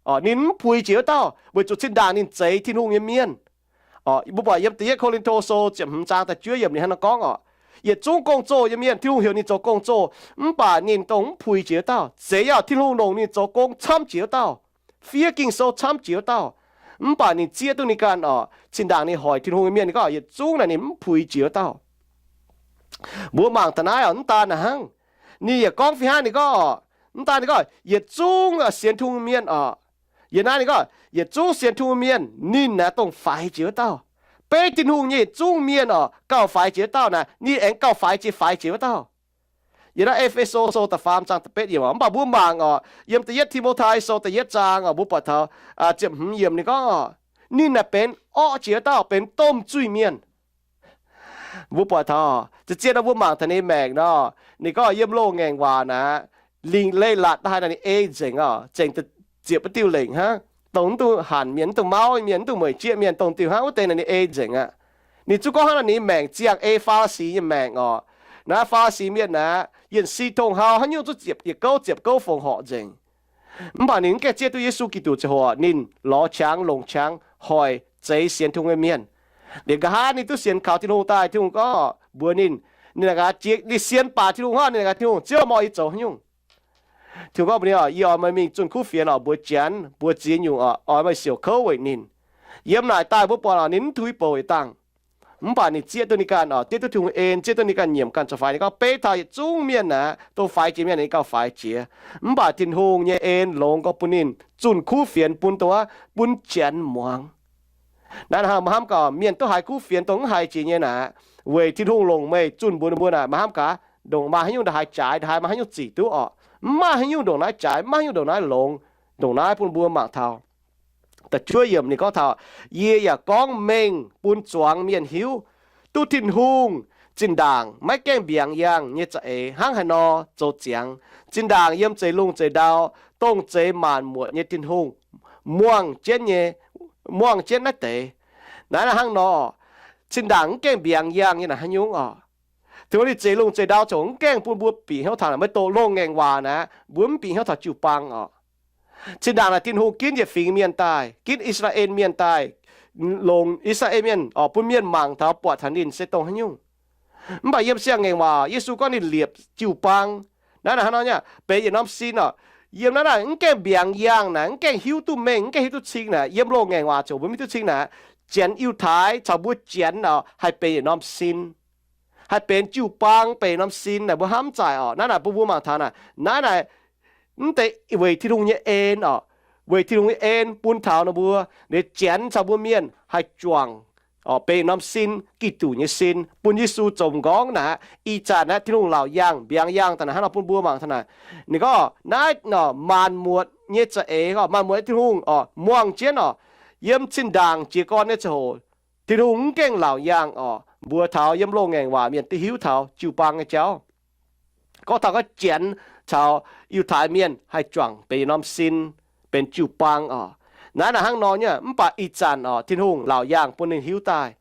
Orqc, ninh mv puix jiex wuov dauh, weic zuqc zinh ndaangc ninh zeix Tin-Hungh nyei mienh. Orqc, mbuo buatc yiem da'yietv Ko^lin^to Sou ziepc hmz zaang da'juov yiemc ninh hnangv nor gorngv orqc, yietc zungv gong-zoh nyei mienh Tin-Hungh heuc ninh zoux gong-zoh, mv baac ninh dongh mv puix jiex wuov dauh. Zeiz yaac Tin-Hungh longc ninh zoux gong camv jiex wuov dauh, fiev Ging-Sou camv jiex wuov dauh, mv baac ninh zieqv duqv ninh ganh orqc, zinh ndaangc ninh hoic Tin-Hungh nyei mienh, ninh gorngv yietc zungv naaic ninh mv puix jiex wuov dauh. Mbuo mangc da'naaiv orqc, mv daan naaic hnangv. Ninh yaac gorngv fih hnangv, ninh gorngv orqc, mv daan ninh gorngv yietc zungv sienx Tin-Hungh mienh orqc, yie naaiv ninh gorngv yietc zungv sienx Tin-Hungh mienh ninh naaic dongh faix jiex wuov dauh. Beiv Tin-Hungh nyei yietc zungv mienh orqc gauh faix jiex wuov dauh naaic, ninh aengx gauh faix jiex, faix jiex wuov dauh. Yie naaiv E^fe^so Sou da'faam zaang da'betv yiemc orqc, mv baac mbuo mangc orqc, yiem da'yietv Ti^mo^tai Sou da'yietv zaang orqc, mbuo buatc taux ziepc hmz yiemc ninh gorngv orqc, ninh naaic benx orqv jiex wuov dauh, benx domh zuiz-mienh. Mbuo buatc taux za'gengh nor mbuo mangc taux ninh maengc nor, ninh gorngv yiem loz-ngaengc waac naaic, lingc leiz-latc da'haaix naaic ninh ei nzengc orqc, zengc ziepc wuov diuh lengc hnangv. Dongh mv dungx hanc mienh, mv dungx mauv mienh, mv dungx mueic jieqv mienh, dongh diuh hnangv wuov deix naaic ninh ei nzengc aqv. Ninh zungv gorngv hnangv naaic ninh maengc ziangh ei Faa^li^si nyei maengc orqc. Naaiv Faa^li^si mienh naaic, yienh si tong hau haaix nyungc zungv ziepc yietc gouv ziepc gouv fongc horc nzengc. Mv baac ninh mv gaengh zieqv duqv Yesu Giduc ziangh hoc ninh lorz qangx longc qangx hoic zeix sienx Tin-Hungh nyei mienh. Liemh nqa'haav ninh duqv sienx kaux Tin-Hungh daaih, Tin-Hungh gorngv mbuox ninh, ninh naaic gaax, ninh sienx baac Tin-Hungh hnangv, ninh naaic gaax Tin-Hungh, Ziouv, meih oix yie zoux haaix nyungc? Tin-Hungh gorngv mbuox ninh orqc, yie oix meih mingh zunh kuv fienx orqc, mbuox Janx, mbuox ziex nyungc orqc, oix meih siouc kouv weic ninh. Yiem naaic daaih mbuo buatc orqc, ninh mv tuix bouc yietc dangh. Mv baac ninh zieqv duqv ninh ganh orqc, zieqv duqv Tin-Hungh en, zieqv duqv ninh ganh nyiemc ganh zoux faix. Ninh gorngv beiv taux yietc zungv mienh naaic, dongh faix jiex mienh ninh gauh faix jiex. Mv baac Tin-Hungh nyei en longx gorngv bun ninh zunh kuv fienx bun dongh wuov, bun Janx muangx. Naaiv hnangv maaih hnamv gaax, mienh duqv haiz kuv fienx dongh mv haiz jiex nyei naaic, weic Tin-Hungh longc meih zunh mbuox ninh mbuo naaic, maaih hnamv gaax, ndongc maaih haaix nyungc ndongc haaix jaaix, ndongc haaix maaih haaix nyungc zic duqv orqc. Mv maaih haaix nyungc ndongc naaiv jaaix, mv maaih haaix nyungc ndongc naaiv longx. Ndongc naaiv bun mbuo mangc taux da'juov yiemc ninh gorngv taux, yie yaac gorngv mengh bun zuangx mienh hiuv duqv Tin-Hungh zinh ndaangc maiv gaengh mbiaangx yangh nyei za'eix hnangv haaix nor zoux ziangx. Zinh ndaangc yiem zeix lungh zeix ndau, dongh zeix maanc muotc nyei Tin-Hungh muangh jienv nyei, muangh jienv naaiv deix. Naaiv hnangv nor, zinh ndaangc mv gaengh mbiaangx yangh nyei naaic haaix nyungc orqc? Tengx ninh zeix lungh zeix ndau ziouc mv gaengh bun mbuo bieqc hnyouv taux naaic, meih doqc loz-ngaengc waac naaic, mbuo mv bieqc hnyouv taux jiu-baang orqc. Zinh ndaangc naaic Tin-Hungh ginv yietc fingx mienh daaih, ginv I^saa^laa^en Mienh daaih, longc I^saa^laa^en Mienh orqc bun mienh mangc taux buatc taux ninh se dongh haaix nyungc. Mv baac yiem siang-ngaengc waac Yesu gorngv ninh liepc jiu-baang. Naaiv naaic hnangv nor nyei, benx yietc norm sin orqc. Yiem naaiv naaic mv gaengh mbiaangx yangh naaic, mv gaengh hiuv duqv mengh, mv gaengh hiuv duqv cing naaic, yiem loz-ngaengc waac ziouc mbuo mv hiuv duqv cing naaic, Janx, Yiutai caux mbuo Janx orqc haih benx yietc norm sin. Haih benx jiu-baang, benx norm sin naaic, mbuo hnamv zaaic orqc. Naaiv naaic bun mbuo mangc taux naaic, naaiv naaic mv deix weic Tin-Hungh nyei en orqc, weic Tin-Hungh nyei en bun taux ninh mbuo, ninh Janx caux mbuo mienh haih juangc orqc, benx norm sin, Giduc nyei sin, bun Yesu zoux m'nqorngv naaic. Ih zanc naaiv Tin-Hungh laauc yangh, mbiaangx yangh daaih naaic hnangv nor bun mbuo mangc taux naaic. Ninh gorngv naaiv orqc, maanc muotc nyei za'eix orqc, maanc muotc nyei Tin-Hungh orqc, muangh jienv orqc, yiem zinh ndaangc jiez gorn nyei ziangh hoc, Tin-Hungh mv gaengh laauc yangh orqc, mbuox taux yiem loz-ngaengc waac mienh duqv hiuv taux jiu-baang nyei jauv. Gorngv taux gorngv Janx caux Yiutai Mienh haih juangc benx yietc norm sin, benx jiu-baang orqc. Naaiv naaic hnangv nor nyei, mv baac ih zanc orqc, Tin-Hungh laauc yangh bun ninh hiuv daaih.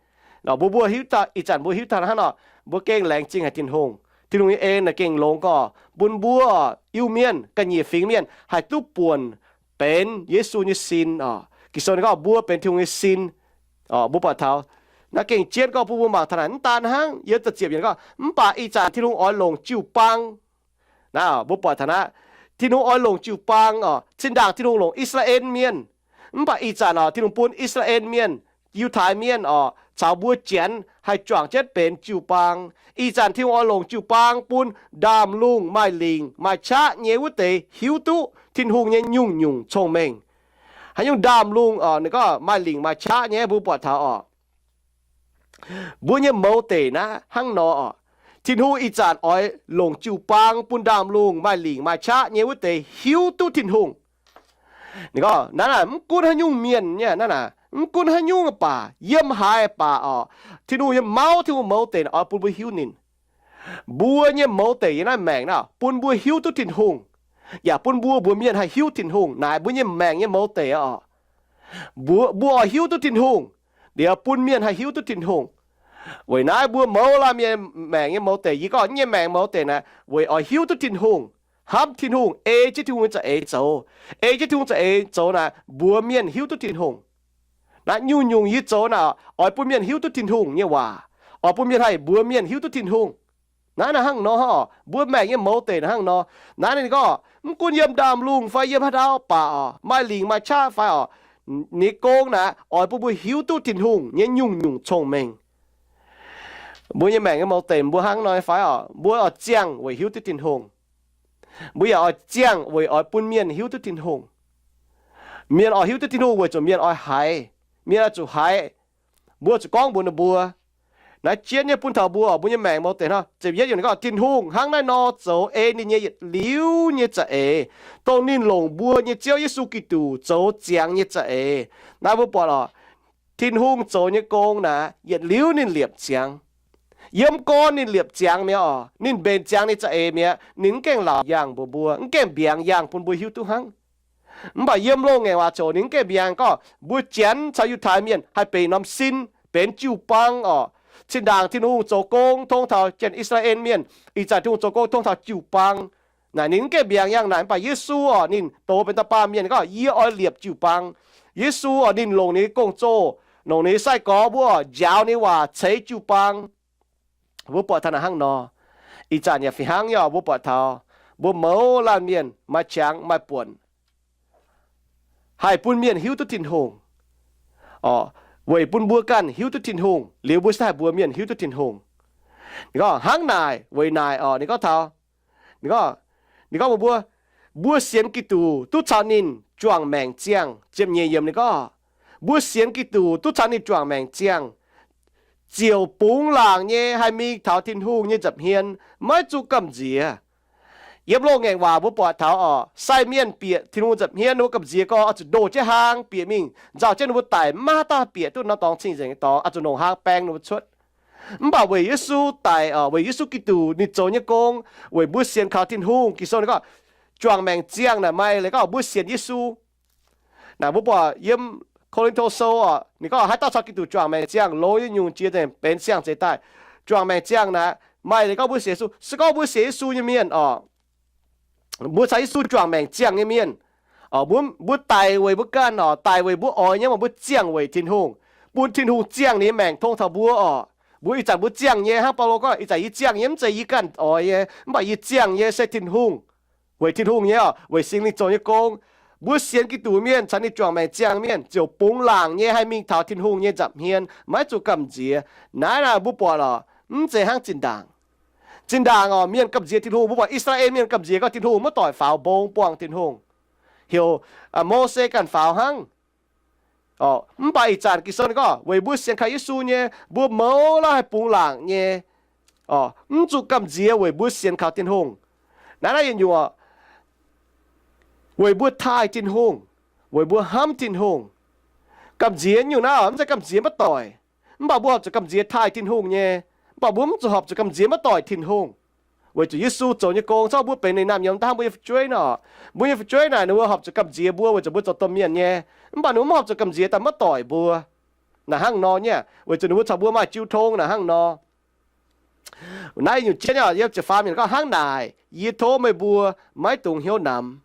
Mbuo, mbuo hiuv daaih, ih zanc mbuo hiuv daaih hnangv nor, mbuo gengh laengz zingh haic Tin-Hungh. Tin-Hungh nyei en naaic gengh longx gorqv bun mbuo Iu-Mienh, ga'nyiec fingx mienh haih duqv buonc benx Yesu nyei sin oc. Ging-Sou ninh gorngv mbuo benx Tin-Hungh nyei sin. Mbuo buatc taux naaiv gengh jienv gorngv bun mbuo mangc taux naaic mv daan hnangv, yiem da'ziepc yiemc gorngv, mv baac ih zanc Tin-Hungh oix longc jiu-baang. Naaiv mbuo buatc taux naaiv, Tin-Hungh oix longc jiu-baang oc. Zinh ndaangc Tin-Hungh longc I^saa^laa^en Mienh, mv baac ih zanc oc, Tin-Hungh bun I^saa^laa^en Mienh, Yiutai Mienh oc, caux mbuo Janx haih juangc jienv benx jiu-baang. Ih zanc Tin-Hungh oix longc jiu-baang bun ndaamv-lungh maaih lingc maaih qaqv nyei wuov deix hiuv duqv Tin-Hungh nyei nyungc-nyungc cong-mengh. Haaix nyungc ndaamv-lungh oc, ninh gorngv maaih lingc maaih qaqv nyei, mbuo buatc taux oc, mbuo nyei mouz deic naaiv hnangv nor oc. Tin-Hungh ih zanc oix longc jiu-baang bun ndaamv-lungh maaih lingc maaih qaqv nyei wuov deix hiuv duqv Tin-Hungh. Ninh gorngv naaiv naaic mv gunv haaix nyungc mienh nyei, naaiv naaic mv gunv haaix nyungc baac, yiem haaix baac oc, Tin-Hungh nyei mauv, Tin-Hungh mouz deic oix bun mbuo hiuv ninh. Mbuo nyei mouz deic yiem naaiv maengc naaiv bun mbuo hiuv duqv Tin-Hungh, yaac bun mbuo, mbuo mienh haih hiuv Tin-Hungh. Naaic mbuo nyei maengc nyei mouz deic oc, mbuo, mbuo oix hiuv duqv Tin-Hungh, liuz bun mienh haih hiuv duqv Tin-Hungh. Weic naaiv mbuo mouz laanh mienh maengc nyei mouz deic, yie gorngv nyei maengc mouz deic naaic weic oix hiuv duqv Tin-Hungh, hnamv Tin-Hungh, ei jienv Tin-Hungh nyei za'eix zoux. Ei jienv Tin-Hungh za'eix zoux naaic mbuox mienh hiuv duqv Tin-Hungh. Naaiv nyungc-nyungc yie zoux naaic oix bun mienh hiuv duqv Tin-Hungh nyei waac, oix bun mienh haih mbuox mienh hiuv duqv Tin-Hungh. Naaiv naaic hnangv nor oc, mbuo maengc nyei mouz deic naaic hnangv nor. Naaiv ninh gorngv mv gunv yiem ndaamv-lungh fai yiem haaix dauh baac oc, maaih lingc maaih qaqv fai oc, ninh nyei gong naaic oix bun mbuo hiuv duqv Tin-Hungh nyei nyungc-nyungc cong-mengh. Mbuo nyei maengc nyei mouz deic mbuo hnangv nor nyei fai oc? Mbuo oix ziangh weic hiuv duqv Tin-Hungh. Mbuo yaac oix ziangh weic oix bun mienh hiuv duqv Tin-Hungh. Mienh oix hiuv duqv Tin-Hungh weic zuqc mienh oix haiz. Mienh oix zuqc haiz. Mbuo zuqc gorngv mbuox ninh mbuo. Naaiv jienv nyei bun taux mbuo, mbuo nyei maengc mouz deic hnangv. Ziepc yietv yiemc ninh gorngv, Tin-Hungh hnangv naaiv nor zoux ei ninh nyei yietc liuz nyei za'eix, dongh ninh longc mbuo nyei Ziouv Yesu Giduc zoux ziangx nyei za'eix. Naaiv mbuo buatc oc, Tin-Hungh zoux nyei gong naaic yietc liuz ninh liepc ziangx. Yiem gorn ninh liepc ziangx mi'aqv oc, ninh mbenc ziangx ninh za'eix mi'aqv. Ninh mv gaengh laauc yangh mbuox mbuo, mv gaengh mbiaangx yangh bun mbuo hiuv duqv hnangv. Mv baac yiem loz-ngaengc waac ziouc ninh mv gaengh mbiaangx gorngv mbuo Janx caux Yiutai Mienh haih benx norm sin, benx jiu-baang oc. Zinh ndaangc Tin-Hungh zoux gong tong taux Janx-I^saa^laa^en Mienh, ih zanc Tin-Hungh zoux gong tong taux jiu-baang. Naaic ninh mv gaengh mbiaangx yangh naaic, mv baac Yesu oc, ninh dox benx dauh baamh mienh gorngv, Yie oix liepc jiu-baang. Yesu oc, ninh longc ninh nyei gong-zoh, longc ninh nyei sai-gorx mbuo oc, njaaux ninh nyei waac ceix jiu-baang. Mbuo buatc taux naaic hnangv nor. Ih zanc yaac fih hnangv nyei oc, mbuo buatc taux mbuo mouz laanh mienh maaih qangx maaih buonc, haih bun mienh hiuv duqv Tin-Hungh, weic bun mbuo ganh hiuv duqv Tin-Hungh liuz mbuo se haih mbuox mienh hiuv duqv Tin-Hungh. Ninh gorngv hnangv naaic weic naaic oc, ninh gorngv taux, ninh gorngv, ninh gorngv mbuox mbuo, mbuo sienx Giduc duqv caux ninh juangc maengc ziangh. Ziepc nyeic yiemc ninh gorngv, mbuo sienx Giduc duqv caux ninh juangc maengc ziangh, ziouc bungx laangc nyei haih mingh taux Tin-Hungh nyei nza'hmien, maiv zuqc gamh nziex. Yiem loz-ngaengc waac mbuo buatc taux oc, sai mienh bieqc Tin-Hungh nza'hmien, ninh mbuo gamh nziex gorngv oix zuqc ndoh jienv hlang bieqc mingh, nzauh jienv ninh mbuo daic, maiv maaih dauh bieqc duqv norm dorngx cing-nzengc nyei dorngx, oix zuqc nongc hlang baeng ninh mbuo cuotv. Mv baac weic Yesu daic oc, weic Yesu Giduc ninh zoux nyei gong, weic mbuo sienx kaux Tin-Hungh. Ging-Sou ninh gorngv, juangc maengc ziangh naaic maaih leiz gorngv mbuo sienx Yesu. Naaic mbuo buatc yiem Ko^lin^to Sou oc, ninh gorngv haaix dauh caux Giduc juangc maengc ziangh, longx nyei nyungc jiex nzengc, benx siang-zeix daaih. Juangc maengc ziangh naaic maaih leiz gorngv mbuo sienx Yesu. Se gorngv mbuo sienx Yesu nyei mienh oc, mbuo caux Yesu juangc maengc ziangh nyei mienh, mbuo, mbuo daic weic mbuo ganh oc, daic weic mbuo oix nyei, mv baac mbuo ziangh weic Tin-Hungh, bun Tin-Hungh ziangh ninh nyei maengc tong taux mbuo oc. Mbuo ih zanc mbuo ziangh nyei, hnangv Baulo gorngv, ih zanc yie ziangh nyei mv zeiz yie ganh oix nyei, mv baac yie ziangh nyei se Tin-Hungh, weic Tin-Hungh nyei oc, weic Singx Lingh zoux nyei gong. Mbuo sienx Giduc mienh caux ninh juangc maengc ziangh mienh ziouc bungx laangc nyei haih mingh taux Tin-Hungh nyei nza'hmien, maiv zuqc gamh nziex. Naaiv naaic mbuo buatc oc, mv zeiz hnangv zinh ndaangc. Zinh ndaangc oc, mienh gamh nziex Tin-Hungh. Mbuo buatc I^saa^laa^en mienh gamh nziex gorngv Tin-Hungh maiv doic faaux mbong buangh Tin-Hungh, heuc Mose ganh faaux hnangv. Mv baac ih zanc Ging-Sou ninh gorngv weic mbuo sienx kaux Yesu nyei, mbuo mouz lauh haih bungx laangc nyei, mv zuqc gamh nziex weic mbuo sienx kaux Tin-Hungh. Naaiv naaiv yietc nyungc, weic mbuo taaih Tin-Hungh, weic mbuo hnamv Tin-Hungh. Gamh nziex nyungc naaiv mv zeiz gamh nziex maiv doic, mv baac mbuo horpc zuqc gamh nziex taaih Tin-Hungh nyei. Mv baac mbuo mv zuqc horpc zuqc gamh nziex maiv doic Tin-Hungh, weic zuqc Yesu zoux nyei gong caux mbuo benx ninh naamh nyiemz daaih hnangv mbuo nyei fu'jueiv nor. Mbuo nyei fu'jueiv naaic ninh mbuo horpc zuqc gamh nziex mbuo weic zuqc mbuo zoux domh mienh nyei, mv baac ninh mbuo mv horpc zuqc gamh nziex daaih maiv doic mbuo. Naaic hnangv nor nyei, weic zuqc ninh mbuo caux mbuo maaih jiu tong naaic hnangv nor. Naaiv nyungc jienv yiem ziepc faam yiemc gorngv hnangv naaic, yie tov meih mbuo maiv dungx hnyouv namx.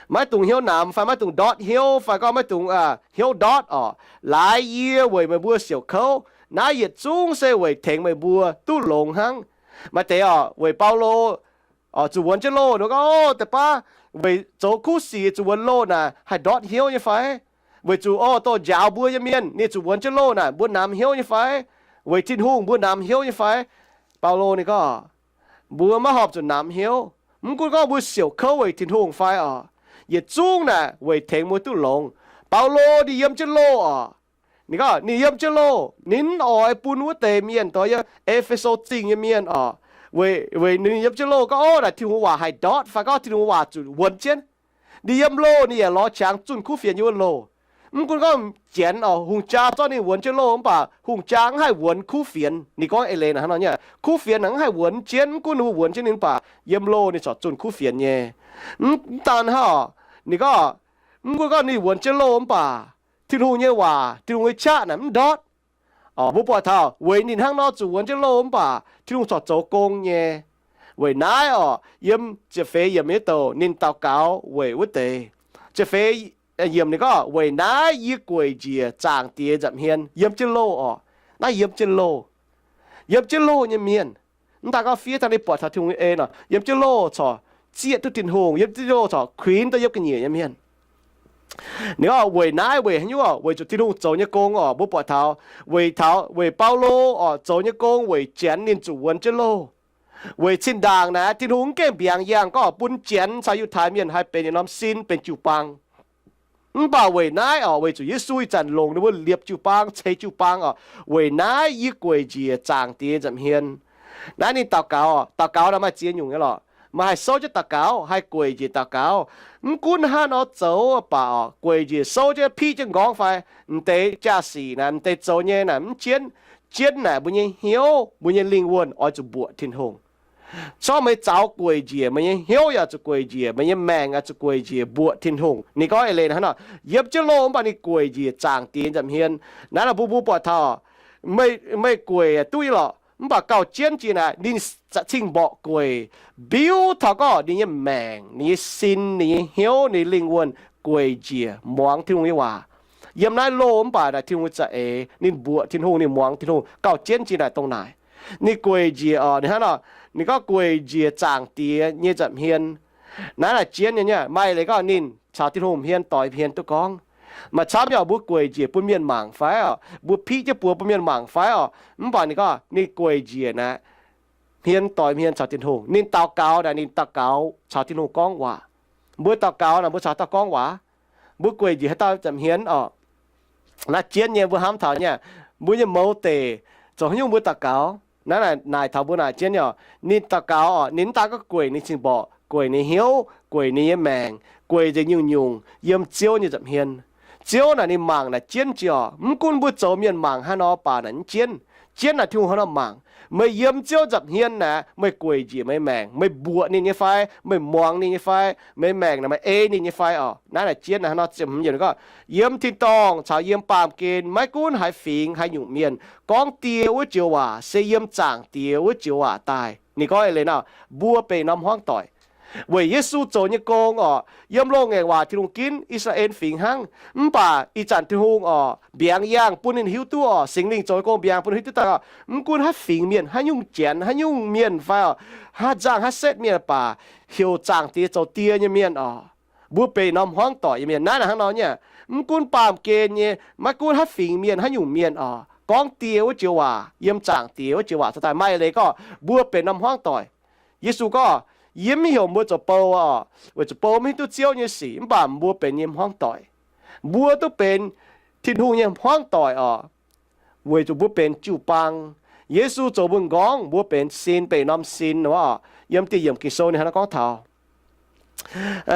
Maiv dungx hnyouv namx fai maiv dungx ndortv hnyouv fai gorngv maiv dungx hnyouv ndortv oc. Laaix yie weic meih mbuo siouc kouv. Naaiv yietc zungv se weic tengx meih mbuo duqv longx hnangv. Maaih deix oc, weic Baulo zuqc wuonx jienv loh nor gorngv, o, deix baav weic zoux kuv sic zuqc wuonx loh naaic haih ndortv hnyouv nyei fai? Weic zuqc, o, doh njaaux mbuo nyei mienh ninh zuqc wuonx jienv loh naaic mbuo namx hnyouv nyei fai? Weic Tin-Hungh mbuo namx hnyouv nyei fai? Baulo ninh gorngv, mbuo maiv horpc zuqc namx hnyouv. Mv gunv gorngv mbuo siouc kouv weic Tin-Hungh fai oc, yietc zungv naaic weic tengx mbuo duqv longx. Baulo ninh yiem jienv loh oc. Ninh gorngv ninh yiem jienv loh, ninh mv oix bun wuov deix mienh, dongh yiem E^fe^so Zingh nyei mienh oc, weic ninh yiem jienv loh gorngv, o, naaic Tin-Hungh waac haih ndortv fai gorngv Tin-Hungh waac zuqc wuonx jienv. Ninh yiem loh ninh yaac lorz qangx zunh kuv fienx nyei wuov loh. Mv gunv gorngv Janx oc, hungh jaa zorqv ninh wuonx jienv loh mv baac hungh jaa mv haih wuonx kuv fienx. Ninh gorngv eix leiz naaic hnangv nor nyei, kuv fienx naaic mv haih wuonx jienv, mv gunv ninh mbuo wuonx jienv ninh mv baac yiem loh ninh corc zunh kuv fienx nyei. Mv daan hnangv oc, ninh gorngv, mv gunv gorngv ninh wuonx jienv loh mv baac Tin-Hungh nyei waac, Tin-Hungh nyei qaqv naaic mv ndortv. Mbuo buatc taux weic ninh hnangv nor zuqc wuonx jienv loh mv baac Tin-Hungh corc zoux gong nyei. Weic naaiv oc, yiem ziepc feix yiemc nyei douc ninh daux gaux weic wuov deix. Ziepc feix yiemc ninh gorngv, weic naaiv yie gueic njiec Zaangc Diex nza'hmien yiem jienv loh oc. Naaiv yiem jienv loh, yiem jienv loh nyei mienh, mv daan gorngv fiev dangh ninh buatc taux Tin-Hungh nyei en oc, yiem jienv loh corc zieqv duqv Tin-Hungh, yiem jienv loh corc kuinx duqv yiem ga'nyiec nyei mienh. Ninh gorngv weic naaiv weic haaix nyungc oc? Weic zuqc Tin-Hungh zoux nyei gong oc. Mbuo buatc taux weic taux weic Baulo oc zoux nyei gong weic Janx ninh zuqc wuonx jienv loh. Weic zinh ndaangc naaiv Tin-Hungh mv gaengh mbiaangx yangh gorngv bun Janx caux Yiutai Mienh haih benx yietc norm sin, benx jiu-baang. Mv baac weic naaiv oc, weic zuqc Yesu ih zanc longc ninh mbuo liepc jiu-baang, ceix jiu-baang oc, weic naaiv yie gueic njiec Zaangc Diex nza'hmien. Naaiv ninh daux gaux, daux gaux naaiv maaih ziex nyungc nyei lorqc. Maaih haih souv jienv daux gaux, haih gueic njiec daux gaux. Mv gunv hnangv nor zoux baac oc, gueic njiec souv jienv piqv jienv nqorngv fai, m'deix jaa-sic naaic, m'deix zoux nyei naaic mv jienv. Jienv naaic mbuo nyei hnyouv, mbuo nyei lingh wuonh oix zuqc mbuoqc Tin-Hungh. Corc meih zaux gueic njiec, meih nyei hnyouv yaac zuqc gueic njiec, meih nyei maengc yaac zuqc gueic njiec mbuoqc Tin-Hungh. Ninh gorngv eix leiz hnangv nor, yiem jienv loh mv baac ninh gueic njiec Zaangc Diex nza'hmien. Naaiv nor mbuo mbuo buatc taux meih gueic duqv nyei lorqc, mv baac gauh jienv jiex naaic ninh za'cing mborqc gueic, biuv taux gorngv ninh nyei maengc, ninh nyei sin, ninh nyei hnyouv, ninh lingh wuonh gueic njiec muangx Tin-Hungh nyei waac. Yiem naaiv loh mv baac naaic Tin-Hungh za'eix, ninh mbuoqc Tin-Hungh, ninh muangx Tin-Hungh, gauh jienv jiex naaic dongh naaic. Ninh gueic njiec oc, ninh hnangv nor, ninh gorngv gueic njiec Zaangc Diex nyei nza'hmien. Naaiv naaic jienv nyei, maaih leiz gorngv ninh caux Tin-Hungh hmien doix hmien duqv gorngv. Maaih camv nyei oc, mbuo gueic njiec bun mienh mangc fai oc, mbuo piqv jienv buoz bun mienh mangc fai oc, mv baac ninh gorngv ninh gueic njiec naaic hmien doix hmien caux Tin-Hungh. Ninh daux gaux naaic ninh daux gaux caux Tin-Hungh gorngv waac. Mbuo daux gaux naaic mbuo caux haaix dauh gorngv waac? Mbuo gueic njiec haaix dauh nza'hmien oc? Naaiv jienv nyei mbuo hnamv taux nyei, mbuo nyei mouz deic zoux haaix nyungc mbuo daux gaux? Naaiv naaic taux mbuo naaic jienv nyei oc, ninh daux gaux oc, ninh mv daan gorngv gueic ninh cing-mborqc, gueic ninh hnyouv, gueic ninh nyei maengc, gueic nzengc nyungc-nyungc yiem Ziouv nyei nza'hmien. Ziouv naaic ninh mangc naaic jienv jiex oc. Mv gunv mbuo zoux mienh mangc hnangv nor baac naaic mv jienv. Jienv naaic Tin-Hungh hnangv nor mangc. Meih yiem Ziouv nza'hmien naaic, meih gueic njiec meih maengc, meih mbuoqc ninh nyei fai, meih muangx ninh nyei fai, meih maengc naaic meih ei ninh nyei fai oc? Naaiv naaic jienv naaic hnangv nor, ziepc hmz yiemc gorngv, yiem tin-dorngh caux yiem baamh gen maiv gunv haaix fingx haaix nyungc mienh gorngv Die wuov joux waac se yiem Zaangc Diex wuov joux waac daaih. Ninh gorngv eix leiz nor, mbuo benx norm hmuangv doic. Weic Yesu zoux nyei gong oc, yiem loz-ngaengc waac Tin-Hungh ginv I^saa^laa^en Fingx hnangv. Mv baac ih zanc Tin-Hungh oc mbiaangx yangh bun ninh hiuv duqv oc, Singx Lingh zoux nyei gong mbiaangx bun hiuv duqv daaih oc, mv gunv haaix fingx mienh, haaix nyungc janx, haaix nyungc mienh fai oc, haaix nzangc haaix setv mienh baac, heuc Zaangc Diex zoux Die nyei mienh oc, mbuo benx norm hmuangv doic nyei mienh. Naaiv naaic hnangv nor nyei, mv gunv baamh gen nyei, maiv gunv haaix fingx mienh, haaix nyungc mienh oc, gorngv Die wuov joux waac, yiem Zaangc Diex wuov joux waac caux daaih, maaih eix leiz gorngv mbuo benx norm hmuangv doic. Yesu gorngv, yie mv heuc mbuo zoux bou oc, weic zuqc bou mv hiuv duqv Ziouv nyei sic, mv baac mbuo benx nyei hmuangv doic. Mbuo duqv benx Tin-Hungh nyei hmuangv doic oc, weic zuqc mbuo benx jiu-baang. Yesu zoux mbuo m'nqorngv, mbuo benx sin, benx norm sin oc. Yiem dieh yiemc Ging-Sou ninh hnangv naaiv gorngv taux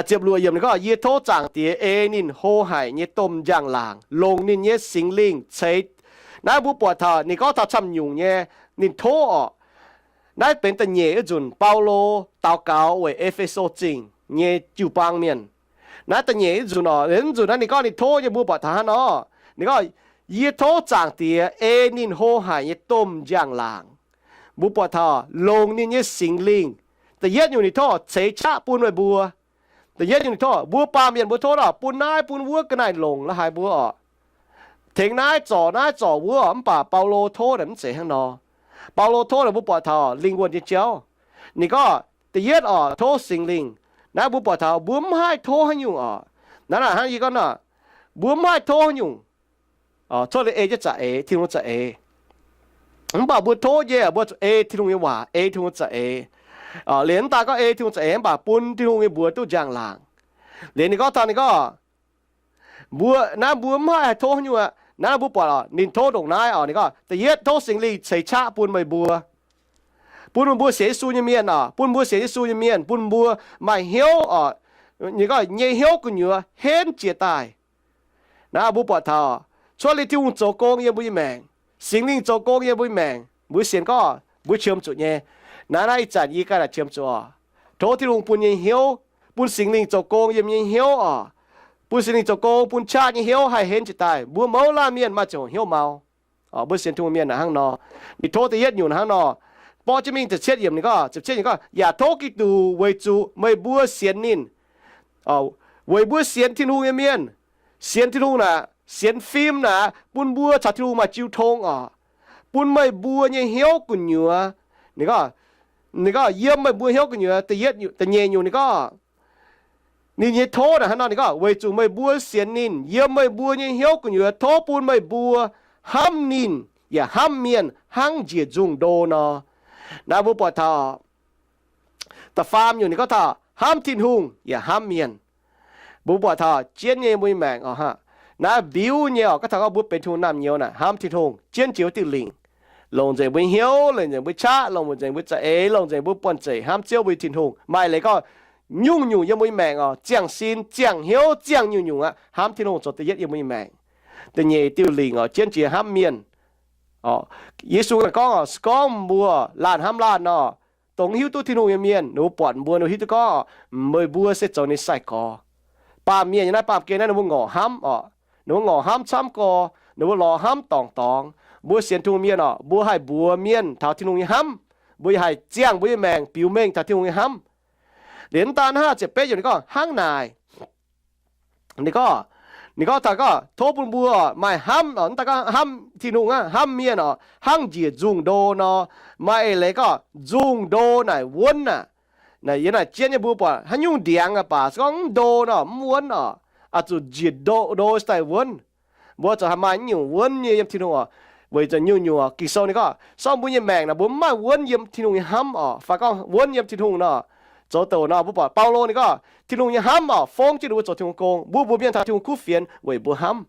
ziepc luoqc yiemc ninh gorngv, yie tov Zaangc Diex ei ninh hlo haic nyei domh njang-laangc, longc ninh nyei Singx Lingh ceix. Naaiv mbuo buatc taux ninh gorngv taux camv nyungc nyei, ninh tov oc. Naaiv benx da'nyeic wuov nzunc Baulo daux gaux weic E^fe^so Zingh nyei jiu-baang mienh. Naaiv da'nyeic wuov nzunc oc, wuov nzunc naaiv ninh gorngv ninh tov nyei mbuo buatc taux hnangv nor. Ninh gorngv, yie tov Zaangc Diex ei ninh hlo haic nyei domh njang-laangc. Mbuo buatc taux longc ninh nyei Singx Lingh. Da'yietv nyungc ninh tov ceix qaqv bun meih mbuo. Da'yietv nyungc ninh tov, mbuo baamh mienh mbuo tov oc, bun naaiv bun wuov ga'naaiv longc la'haaix mbuo oc. Tengx naaiv zorc naaiv zorc wuov oc, mv baac Baulo tov naaic mv zeiz hnangv nor. Baulo tov naaic mbuo buatc taux lingh wuonh nyei jauv. Ninh gorngv da'yietv oc, tov Singx Lingh. Naaiv mbuo buatc taux mbuo mv haih tov haaix nyungc oc. Naaiv naaic hnangv yie gorngv nor, mbuo mv haih tov haaix nyungc cuotv liuz ei jienv za'eix, Tin-Hungh za'eix. Mv baac mbuo tov nyei mbuo zuqc ei Tin-Hungh nyei waac, ei Tin-Hungh za'eix. Liuz mv daan gorngv ei Tin-Hungh za'eix mv baac bun Tin-Hungh nyei mbuox duqv njang-laangc. Liuz ninh gorngv taux ninh gorngv, mbuo, naaiv mbuo mv haih haih tov haaix nyungc aqv. Naaiv mbuo buatc oc, ninh tov ndongc naaiv oc, ninh gorngv da'yietv tov Singx Lingh ceix qaqv bun meih mbuo, bun meih mbuo sienx Yesu nyei mienh oc, bun mbuo sienx Yesu nyei mienh, bun mbuo maaih hnyouv oc, ninh gorngv nyei hnyouv gu'nyuoz henv jiez daaih. Naaiv mbuo buatc taux cuotv liuz Tin-Hungh zoux gong yiem mbuo nyei maengc, Singx Lingh zoux gong yiem mbuo nyei maengc, mbuo sienx gorngv mbuo qiemx zuqc nyei. Naaiv naaiv ih zanc yie ganh yaac qiemx zuqc oc. Tov Tin-Hungh bun nyei hnyouv, bun Singx Lingh zoux gong yiem nyei hnyouv oc. Bun Singx Lingh zoux gong, bun qaqv nyei hnyouv haih henv jiez daaih. Mbuo mouz laanh mienh maaih ziangh hoc hnyouv mau. Mbuo sienx Tin-Hungh mienh hnangv nor, ninh tov da'yietv nyungc hnangv nor, borqv jienv mingh ziepc cietv yiemc ninh gorngv, ziepc cietv yiemc gorngv, yaac tov Giduc weic zuqc meih mbuo sienx ninh, weic mbuo sienx Tin-Hungh nyei mienh, sienx Tin-Hungh naaic, sienx fim naaic, bun mbuo caux Tin-Hungh maaih jiu tong oc. Bun meih mbuo nyei hnyouv gu'nyuoz, ninh gorngv, ninh gorngv yiem meih mbuo hnyouv gu'nyuoz. Da'nyeic nyungc ninh gorngv, ninh nyei tov naaic hnangv nor, ninh gorngv weic zuqc meih mbuo sienx ninh, yiem meih mbuo nyei hnyouv gu'nyuoz tov bun meih mbuo hnamv ninh yaac hnamv mienh hnangv njiec nzungh ndo nor. Naaiv mbuo buatc taux da'faam nyungc ninh gorngv taux hnamv Tin-Hungh yaac hnamv mienh. Mbuo buatc taux jienv nyei mbuo nyei maengc oc, naaiv mbiuv nyei oc, gorngv taux gorngv mbuo benx Tin-Hungh naamh nyouz naaic, hnamv Tin-Hungh jienv jiex wuov diuh lingc, longc nzengc mbuo nyei hnyouv, longc nzengc mbuo qaqv, longc nzengc mbuo za'eix, longc nzengc mbuo buonv-zeic hnamv Ziouv mbuo nyei Tin-Hungh. Maaih leiz gorngv nyungc-nyungc yiem mbuo nyei maengc oc, ziangh sin, ziangh hnyouv, ziangh nyungc-nyungc aqv, hnamv Tin-Hungh zoux da'yietv yiem mbuo nyei maengc. Da'nyeic diuh lingc oc, jienv jiex hnamv mienh. Yesu gorngv oc, se gorngv mbuo laanh hnamv laanh nor, dongh hiuv duqv Tin-Hungh nyei mienh ninh mbuo buatc mbuo, ninh mbuo hiuv duqv gorngv meih mbuo se zoux ninh sai-gorx. Baamh mienh nyei naaiv baamh gen naaiv ninh mbuo ngorc hnamv oc. Ninh mbuo ngorc hnamv camv gorx, ninh mbuo lorz hnamv dorngc dorngx. Mbuo sienx Tin-Hungh mienh oc, mbuo haih mbuox mienh taux Tin-Hungh nyei hnamv. Mbuo yaac haih ziangh mbuo nyei maengc biux mengh taux Tin-Hungh nyei hnamv. Liuz mv daan hnangv ziepc betv nyungc ninh gorngv hnangv naaic. Ninh gorngv, ninh gorngv taux gorngv tov bun mbuo maaih hnamv oc, mv daan gorngv hnamv Tin-Hungh aqv, hnamv mienh oc, hnangv njiec nzungh ndo nor. Maaih eix leiz gorngv nzungh ndo naaic wuonv aqv. Naaic yiem naaic jienv nyei mbuo buatc haaix nyungc ndiangx aqv baac se gorngv mv ndo nor mv wuonv oc, oix zuqc njiec ndo, ndo daaih wuonv. Mbuo zuqc haih maaih nyungc wuonv nyei yiem Tin-Hungh oc. Weic zuqc nyungc-nyungc oc, Ging-Sou ninh gorngv se gorngv mbuo nyei maengc naaic mbuo mv maaih wuonv yiem Tin-Hungh nyei hnamv oc, fai gorngv wuonv yiem Tin-Hungh nor, zoux douc nor mbuo buatc Baulo ninh gorngv Tin-Hungh nyei hnamv oc fongv jienv ninh mbuo zoux Tin-Hungh gong, mbuo mbuox mienh taux Tin-Hungh kuv fienx weic mbuo hnamv.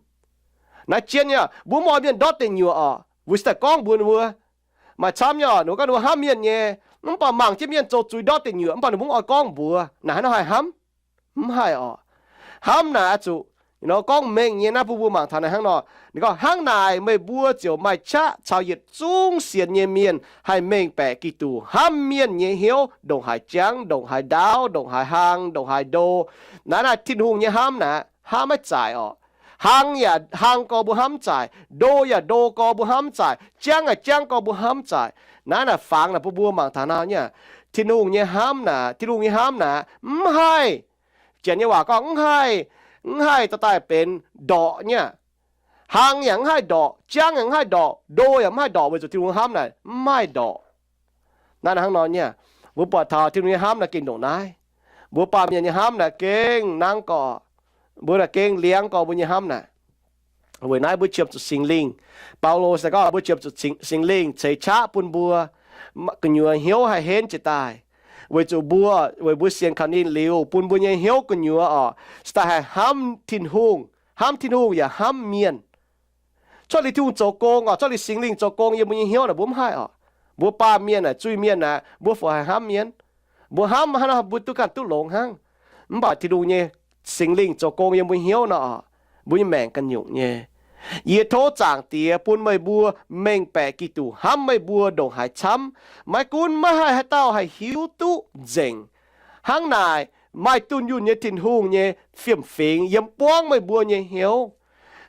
Naaiv jienv nyei, mbuo mv oix mienh ndortv deic nyuoqc oc, weic se daaih gorngv mbuox ninh mbuo. Maaih camv nyei oc, ninh mbuo gorngv ninh mbuo hnamv mienh nyei, mv baac mangc jienv mienh zoux zuiz ndortv deic nyuoqc, mv baac ninh mbuo mv oix gorngv mbuox. Naaic hnangv nor haih hnamv? Mv haih oc. Hnamv naaic oix zuqc, you know, gorngv mengh nyei naaiv bun mbuo mangc taux naaic hnangv nor. Ninh gorngv hnangv naaic meih mbuo ziouc maaih qaqv caux yietc zungv sienx nyei mienh haih mengh baeqc Giduc, hnamv mienh nyei hnyouv ndongc haaix jangv, ndongc haaix ndaauv, ndongc haaix hlang, ndongc haaix ndo. Naaiv naaic Tin-Hungh nyei hnamv naaic hnamv maiv zaaic oc. Hlang yaac hlang gorx mbuo hnamv mv zaaic, ndo yaac ndo gorx mbuo hnamv mv zaaic, jangv yaac jangv gorx mbuo hnamv mv zaaic. Naaiv naaic fangx naaic bun mbuo mangc taux nor nyei, Tin-Hungh nyei hnamv naaic, Tin-Hungh nyei hnamv naaic mv haih, Janx nyei waac gorngv mv haih, mv haih dorh daaih benx ndorqc nyei. Hlang yaac mv haih ndorqc, jangv yaac mv haih ndorqc, ndo yaac mv haih ndorqc, weic zuqc Tin-Hungh hnamv naaic mv haih ndorqc. Naaiv hnangv nor nyei, mbuo buatc taux Tin-Hungh nyei hnamv naaic gengh ndongc naaiv. Mbuo baamh mienh nyei hnamv naaic gengh nangv gorx, mbuo naaic gengh liangv gorx mbuo nyei hnamv naaic. Weic naaiv mbuo qiemx zuqc Singx Lingh. Baulo se gorngv mbuo qiemx zuqc Singx Lingh ceix qaqv bun mbuo, gu'nyuoz hnyouv haih henv jiez daaih. Weic zuqc mbuo, weic mbuo sienx kaux ninh liuz, bun mbuo nyei hnyouv gu'nyuoz oc, se daaih haih hnamv Tin-Hungh, hnamv Tin-Hungh yaac hnamv mienh. Cuotv liuz Tin-Hungh zoux gong oc, cuotv liuz Singx Lingh zoux gong yiem mbuo nyei hnyouv naaic mbuo mv haih oc. Mbuo baamh mienh naaic, zuiz-mienh naaic, mbuo fungc haih hnamv mienh? Mbuo hnamv hnangv naaiv mbuo duqv ganh duqv longx hnangv. Mv baac Tin-Hungh nyei Singx Lingh zoux gong yiem mbuo hnyouv nor oc, mbuo nyei maengc ganh nyungc nyei. Yie tov Zaangc Diex bun meih mbuo mengh baeqc Giduc hnamv meih mbuo ndongc haaix camv. Maiv gunv maiv haih haaix dauh haih hiuv duqv nzengc. Hnangv naaic, maaih dunh yunh nyei Tin-Hungh nyei fiem-fingx yiem buangv meih mbuo nyei hnyouv.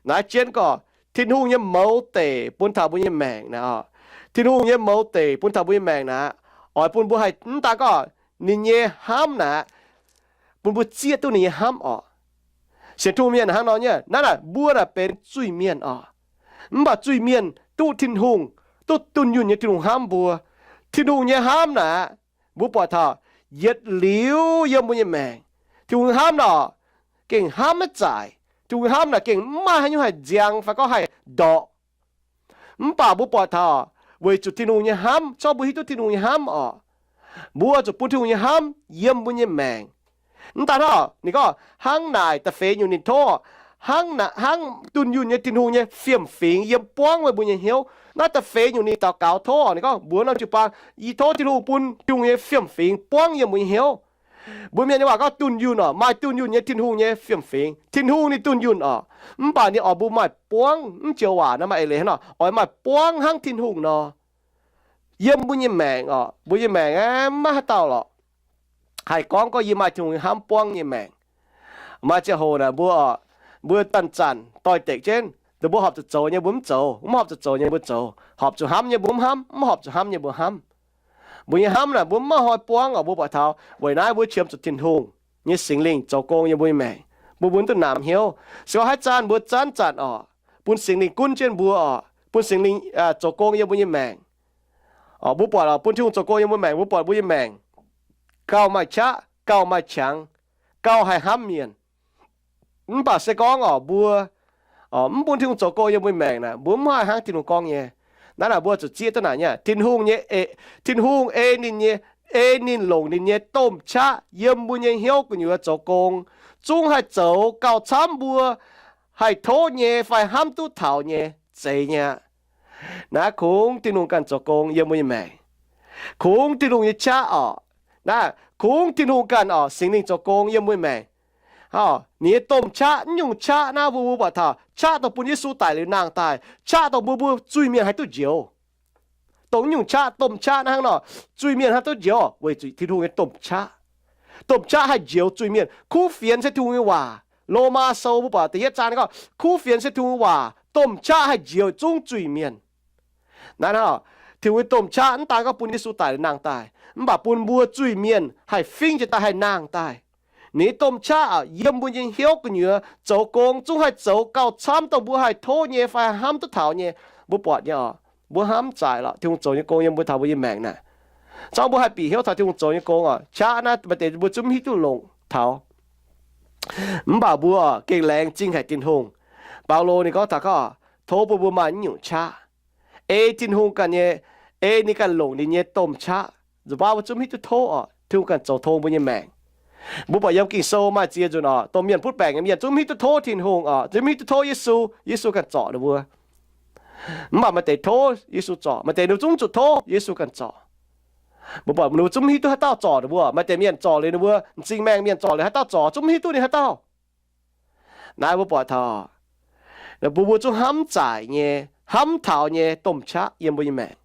Naaiv jienv gorngv, Tin-Hungh nyei mouz deic bun taux mbuo nyei maengc naaic oc. Tin-Hungh nyei mouz deic bun taux mbuo nyei maengc naaic, oix bun mbuo haih mv daan gorngv ninh nyei hnamv naaic, bun mbuo zieqv duqv ninh nyei hnamv orqc. Sienx Tin-Hungh mienh hnangv nor nyei, naaiv naaic mbuo naaic benx zuiz-mienh orqc. Mv baac zuiz-mienh duqv Tin-Hungh, duqv dunh yunh nyei Tin-Hungh hnamv mbuo. Tin-Hungh nyei hnamv naaic, mbuo buatc taux yietc liuz yiem mbuo nyei maengc. Tin-Hungh hnamv naaic gengh hnamv maiv zaaic. Tin-Hungh hnamv naaic gengh maiv maaih haaix nyungc haih nziang fai gorngv haih ndorqc. Mv baac mbuo buatc taux weic zuqc Tin-Hungh nyei hnamv, corc mbuo hiuv duqv Tin-Hungh nyei hnamv orqc, mbuo zuqc bun Tin-Hungh nyei hnamv yiem mbuo nyei maengc. Mv daan hnangv, ninh gorngv hnangv naaic da'feix nyungc ninh tov, hnangv, hnangv dunh yunh nyei Tin-Hungh nyei fiem-fingx yiem buangv meih mbuo nyei hnyouv. Naaiv da'feix nyungc ninh daux gaux tov, ninh gorngv mbuox norm jiu-baang, yie tov Tin-Hungh bun Tin-Hungh nyei fiem-fingx buangv yiem mbuo nyei hnyouv. Mbuo mienh nyei waac gorngv dunh yunh orqc, maaih dunh yunh nyei Tin-Hungh nyei fiem-fingx. Tin-Hungh ninh dunh yunh orqc, mv baac ninh oix mbuo maaih buangv. Mv joux waac naaiv maaih eix leiz hnangv nor, oix maaih buangv hnangv Tin-Hungh nor. Yiem mbuo nyei maengc orqc, mbuo nyei maengc aeqv, maiv haaix dauh lorqc haih gorngv gorngv yie maaih Tin-Hungh nyei hnamv buangv nyei maengc. Maaih ziangh hoc naaic mbuo orqc, mbuo zanc-zanc doix-dekc jienv, mbuo horpc zuqc zoux nyei mbuo mv zoux, mv horpc zuqc zoux nyei mbuo zoux, horpc zuqc hnamv nyei mbuo mv hnamv, mv horpc zuqc hnamv nyei mbuo hnamv. Mbuo nyei hnamv naaic mbuo mv maaih hnoi buangv orqc. Mbuo buatc taux weic naaiv mbuo qiemx zuqc Tin-Hungh nyei Singx Lingh zoux gong yiem mbuo nyei maengc, bun mbuo duqv namx hnyouv. Se gorngv haaix zanc mbuo zanc-zanc orqc, bun Singx Lingh gunv jienv mbuo orqc, bun Singx Lingh zoux gong yiem mbuo nyei maengc. Mbuo buatc bun Tin-Hungh zoux gong yiem mbuo maengc, mbuo buatc mbuo nyei maengc gauh maaih qaqv, gauh maaih qangx, gauh haih hnamv mienh. Mv baac se gorngv orqc, mbuo mv bun Tin-Hungh zoux gong yiem mbuo nyei maengc naaic, mbuo mv haih hnangv Tin-Hungh gorngv nyei. Naaiv naaic mbuo zuqc zieqv duqv naaic nyei, Tin-Hungh nyei, Tin-Hungh ei ninh nyei, ei ninh longc ninh nyei domh qaqv yiem mbuo nyei hnyouv gu'nyuoz zoux gong, zungv haih zoux gauh camv mbuo haih tov nyei fai hnamv duqv taux nyei. Zeiz nyei aqv. Naaiv kungx Tin-Hungh ganh zoux gong yiem mbuo nyei maengc. Kungx Tin-Hungh nyei qaqv orqc. Naaiv kungx Tin-Hungh ganh orqc, Singx Lingh zoux gong yiem mbuo nyei maengc. Ninh nyei domh qaqv, mv nyungc qaqv naaiv mbuo, mbuo buatc taux qaqv dongh bun Yesu daic liuz nangh daaih, qaqv dongh mbuo, mbuo zuiz-mienh haih duqv njoux. Dongh mv nyungc qaqv, domh qaqv naaiv hnangv nor, zuiz-mienh haih duqv njoux weic zuqc Tin-Hungh nyei domh qaqv. Domh qaqv haih njoux zuiz-mienh. Kuv fienx se Tin-Hungh nyei waac. Lomaa Sou mbuo buatc da'yietv zaang ninh gorngv, kuv fienx se Tin-Hungh nyei waac, domh qaqv haih njoux zungv zuiz-mienh. Naaiv hnangv, Tin-Hungh nyei domh qaqv mv daan gorngv bun Yesu daic liuz nangh daaih, mv baac bun mbuo zuiz-mienh haih fingv jiez daaih haih nangh daaih. Ninh nyei domh qaqv yiem mbuo nyei hnyouv gu'nyuoz zoux gong zungv haih zoux gauh camv dongh mbuo haih tov nyei fai hnamv duqv taux nyei. Mbuo buatc nyei oc, mbuo hnamv zaaic lorqc Tin-Hungh zoux nyei gong yiem mbuo taux mbuo nyei maengc naaic. Zorqv mbuo haih bieqc hnyouv taux Tin-Hungh zoux nyei gong oc, qaqv naaiv maaih deix mbuo zungv mv hiuv duqv longc taux. Mv baac mbuo gengh laengz zingh haic Tin-Hungh. Baulo ninh gorngv taux gorngv, tov bun mbuo maaih naaiv nyungc qaqv. Ei Tin-Hungh ganh nyei, ei ninh ganh longc ninh nyei domh qaqv. Nzunc baav mbuo zungv mv hiuv duqv tov oc, Tin-Hungh ganh zoux tong mbuo nyei maengc. Mbuo buatc yiem Ging-Sou maaih ziex nzunc oc, dongh mienh butv baengc nyei mienh zungv mv hiuv duqv tov Tin-Hungh oc, zungv mv hiuv duqv tov Yesu, Yesu ganh zorc ninh mbuo. Mv baac maaih deix tov Yesu zorc, maaih deix ninh zungv zuqc tov Yesu ganh zorc. Mbuo buatc ninh mbuo zungv mv hiuv duqv haaix dauh zorc ninh mbuo. Maaih deix mienh zorc liuz ninh mbuo, m'zing maengh mienh zorc liuz haaix dauh zorc, zungv mv hiuv duqv ninh haaix dauh. Naaiv mbuo buatc taux mbuo, mbuo zungv hnamv zaaic nyei, hnamv taux nyei domh qaqv yiem mbuo nyei maengc.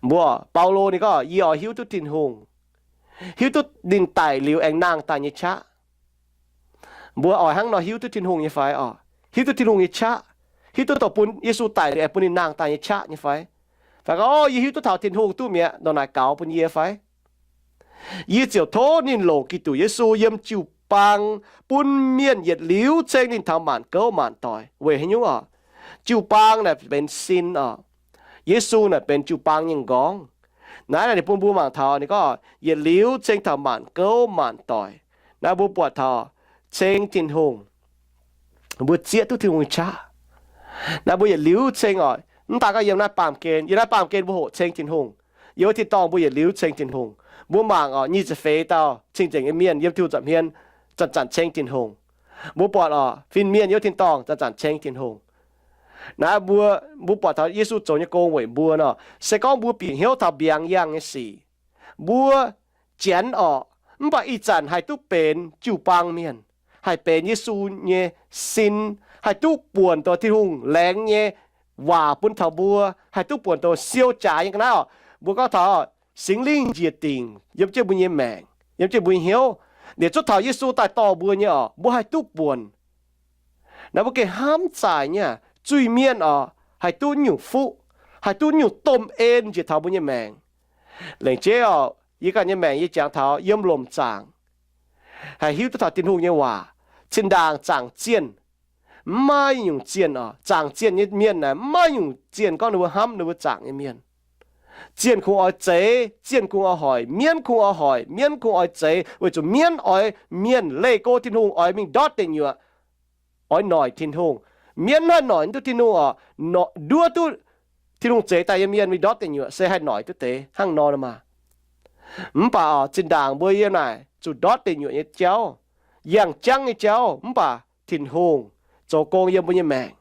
Mbuo, Baulo ninh gorngv, yie oix hiuv duqv Tin-Hungh, hiuv duqv ninh daic liuz aengx nangh daaih nyei qaqv. Mbuo oix hnangv nor hiuv duqv Tin-Hungh nyei fai oc? Hiuv duqv Tin-Hungh nyei qaqv, hiuv duqv dongh bun Yesu daic liuz aengx bun ninh nangh daaih nyei qaqv nyei fai? Fai gorngv, o, yie hiuv duqv taux Tin-Hungh duqv mi'aqv, ndongc naaic gaux bun yie fai? Yie ziouc tov ninh longc Giduc Yesu yiem jiu-baang bun mienh yietc liuz ceng ninh taux maanc gouv maanc doic. Weic haaix nyungc oc? Jiu-baang naaic benx sin oc. Yesu naaic benx jiu-baang nyei m'nqorngv. Naaiv naaic ninh bun mbuo mangc taux ninh gorngv yietc liuz ceng taux maanc gouv maanc doic. Naaiv mbuo buatc taux ceng Tin-Hungh, mbuo zieqv duqv Tin-Hungh nyei qaqv. Naaiv mbuo yietc liuz ceng oc, mv daan gorngv yiem naaiv baamh gen, yiem naaiv baamh gen mbuo hoqc ceng Tin-Hungh. Yiem wuov tin-dorngh mbuo yietc liuz ceng Tin-Hungh. Mbuo mangc oc, nyic ziepc feix dauh cing-nzengc nyei mienh yiem Tin-Hungh nza'hmien zanc-zanc ceng Tin-Hungh. Mbuo buatc oc, fin-mienh yiem wuov tin-dorngh zanc-zanc ceng Tin-Hungh. Naaiv mbuo, mbuo buatc taux Yesu zoux nyei gong weic mbuo nor, se gorngv mbuo bieqc hnyouv taux mbiaangx yangh nyei sic, mbuo janx orqc, mv baac ih zanc haih duqv benx jiu-baang mienh, haih benx Yesu nyei sin, haih duqv buonc doqc Tin-Hungh laengz nyei waac bun taux mbuo, haih duqv buonc doqc siou jaax nyei ga'naaiv orqc. Mbuo gorngv taux Singx Lingh njiec dingc yiem jienv mbuo nyei maengc, yiem jienv mbuo nyei hnyouv, liepc zungv taux Yesu daaih dorh mbuo nyei orqc, mbuo haih duqv buonc. Naaiv mbuo gengh hnamv zaaic nyei aqv, zuiz-mienh orqc, haih duqv nyungc fuqv, haih duqv nyungc domh en njiec taux mbuo nyei maengc. Lengc jeiv orqc, yie ganh nyei maengc yie jangx taux yiem lomc zaangc, haih hiuv duqv taux Tin-Hungh nyei waac. Zinh ndaangc zaangc zienh, maiv maaih nyungc zienh oc. Zaangc zienh nyei mienh naaic maiv maaih nyungc zienh gorngv ninh mbuo hnamv ninh mbuo zaangc nyei mienh. Zienh kungx oix zeix, zienh kungx oix hoic, mienv kungx oix hoic, mienv kungx oix zeix, weic zuqc mienv oix, mienh leih go Tin-Hungh oix mingh ndortv deic nyuoqc, oix noic Tin-Hungh. Mienv haih noic duqv Tin-Hungh oc, nduov duqv Tin-Hungh zeix daaih nyei mienh mingh ndortv deic nyuoqc se haih noic duqv deix hnangv nor maah. Mv baac oc, zinh ndaangc mbuo yiem naaic zuqc ndortv deic nyuoqc nyei jauv, yangh jangv nyei jauv, mv baac Tin-Hungh zoux gong yiem mbuo nyei maengc,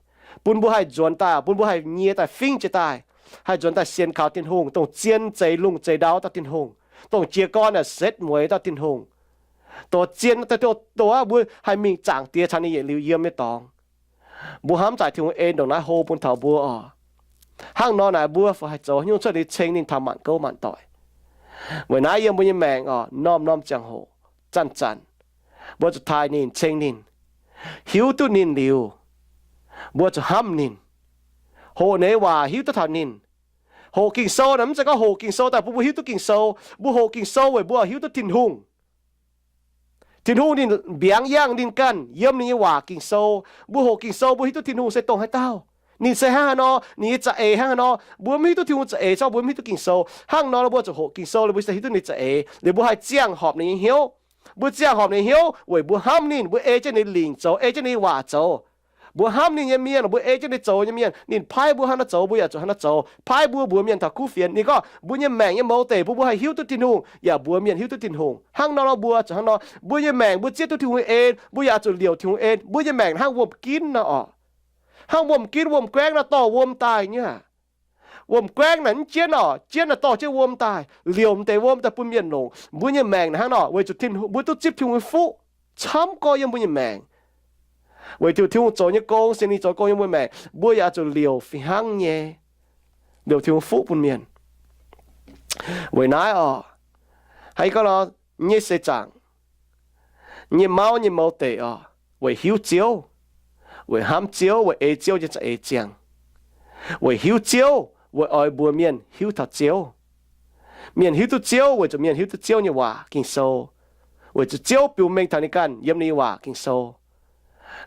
bun mbuo haih nzuonx daaih, bun mbuo haih nyie daaih, fingv jiez daaih, haih nzuonx daaih sienx kaux Tin-Hungh, dongh zien zeix lungh zeix ndau dauh Tin-Hungh, dongh jiez gorn naaic setv mueiz dauh Tin-Hungh, dongh zien, dongh mbuo haih mingh Zaangc Diex caux ninh yietc liuz yiem nyei dorngx. Mbuo hnamv zaaic Tin-Hungh en ndongc naaiv hlo bun taux mbuo oc. Hnangv nor naaic mbuo fai haih zoux haaix nyungc cuotv liuz ceng ninh taux maanc gouv maanc doic. Weic naaiv yiem mbuo nyei maengc oc, norm-norm ziangh hoc, zanc-zanc, mbuo zuqc taaih ninh, ceng ninh, hiuv duqv ninh liuz, mbuo zuqc hnamv ninh, hoqc ninh nyei waac hiuv duqv taux ninh. Hoqc Ging-Sou naaic mv zeiz gorngv hoqc Ging-Sou daaih bun mbuo hiuv duqv Ging-Sou. Mbuo hoqc Ging-Sou weic mbuo hiuv duqv Tin-Hungh. Tin-Hungh ninh mbiaangx yangh ninh ganh yiem ninh nyei waac Ging-Sou. Mbuo hoqc Ging-Sou mbuo hiuv duqv Tin-Hungh se dongh haaix dauh, ninh se hnangv haaix nor, ninh nyei za'eix hnangv haaix nor. Mbuo mv hiuv duqv Tin-Hungh za'eix, se gorngv mbuo mv hiuv duqv Ging-Sou. Hnangv nor mbuo zuqc hoqc Ging-Sou liuz mbuo hiuv duqv ninh za'eix, liuz mbuo haih ziangh horpc ninh nyei hnyouv. Mbuo ziangh horpc ninh nyei hnyouv weic mbuo hnamv ninh, mbuo ei jienv ninh lingc zoux, ei jienv ninh waac zoux. Mbuo hnamv ninh nyei mienh, mbuo ei jienv ninh zoux nyei mienh. Ninh paaiv mbuo hnangv haaix nor zoux, mbuo yaac zuqc hnangv haaix nor zoux. Paaiv mbuo mbuox mienh taux kuv fienx. Ninh gorngv mbuo nyei maengc nyei mouz deic bun mbuo haih hiuv duqv Tin-Hungh yaac mbuox mienh hiuv duqv Tin-Hungh. Hnangv nor nor mbuo zuqc hnangv nor, mbuo nyei maengc mbuo zieqv duqv Tin-Hungh nyei en, mbuo yaac zuqc liouc Tin-Hungh en. Mbuo nyei maengc hnangv wuom-ginv nor oc. Hnangv wuom-ginv wuom-guaengv nor dorh wuom daaih nyei. Wuom-guaengv naaic mv jienv oc, jienv naaic dorh jienv wuom daaih, liouc m'deix wuom daaih bun mienh longc. Mbuo nyei maengc naaic hnangv nor weic zuqc mbuo duqv zipv Tin-Hungh nyei fuqv camv gorx yiem mbuo nyei maengc. Weic zuqc Tin-Hungh zoux nyei gong, Singx Lingh zoux gong yiem mbuo maengc, mbuo yaac zuqc liouc fih hnangv nyei, liouc Tin-Hungh fuqv bun mienh. Weic naaiv oc, hnangv gorngv nor, nyei seix zaangc, nyei mauv nyei mouz deic oc, weic hiuv Ziouv, weic hnamv Ziouv, weic ei Ziouv nyei za'eix ziangh, weic hiuv Ziouv, weic oix mbuox mienh hiuv taux Ziouv. Mienh hiuv duqv Ziouv weic zuqc mienh hiuv duqv Ziouv nyei waac Ging-Sou, weic zuqc Ziouv biux mengh taux ninh ganh yiem ninh nyei waac Ging-Sou.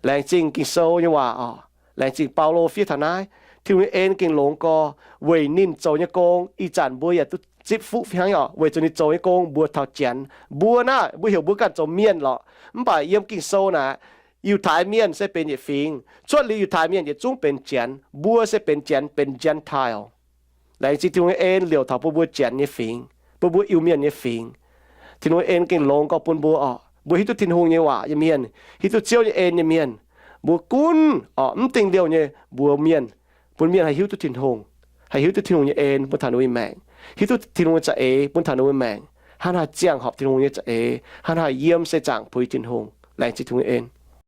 Laengz zingh Ging-Sou nyei waac oc. Laengz zingh Baulo fiev taux naaiv, Tin-Hungh nyei en gengh longx gorx. Weic ninh zoux nyei gong ih zanc mbuo yaac duqv zipv fuqv fih hnangv oc. Weic zuqc ninh zoux nyei gong mbuo taux Janx. Mbuo naaiv mbuo heuc mbuo ganh zoux mienh lorqc. Mv baac yiem Ging-Sou naaic, Yiutai Mienh se benx yietc fingx, cuotv liuz Yiutai Mienh yietc zungv benx Janx. Mbuo se benx Janx, benx Gentile. Laengz zingh Tin-Hungh nyei en liouc taux bun mbuo Janx nyei fingx, bun mbuo Iu-Mienh nyei fingx. Tin-Hungh nyei en gengh longx gorx bun mbuo oc. Mbuo hiuv duqv Tin-Hungh nyei waac nyei mienh, hiuv duqv Ziouv nyei en nyei mienh, mbuo gunv oc mv dingh liouh nyei mbuox mienh, bun mienh haih hiuv duqv Tin-Hungh, haih hiuv duqv Tin-Hungh nyei en bun taux ninh mbuo nyei maengc, hiuv duqv Tin-Hungh nyei za'eix bun taux ninh mbuo nyei maengc, hnangv haih ziangh horpc Tin-Hungh nyei za'eix, hnangv haih yiem seix zaangc puix Tin-Hungh. Laengz zingh Tin-Hungh nyei en.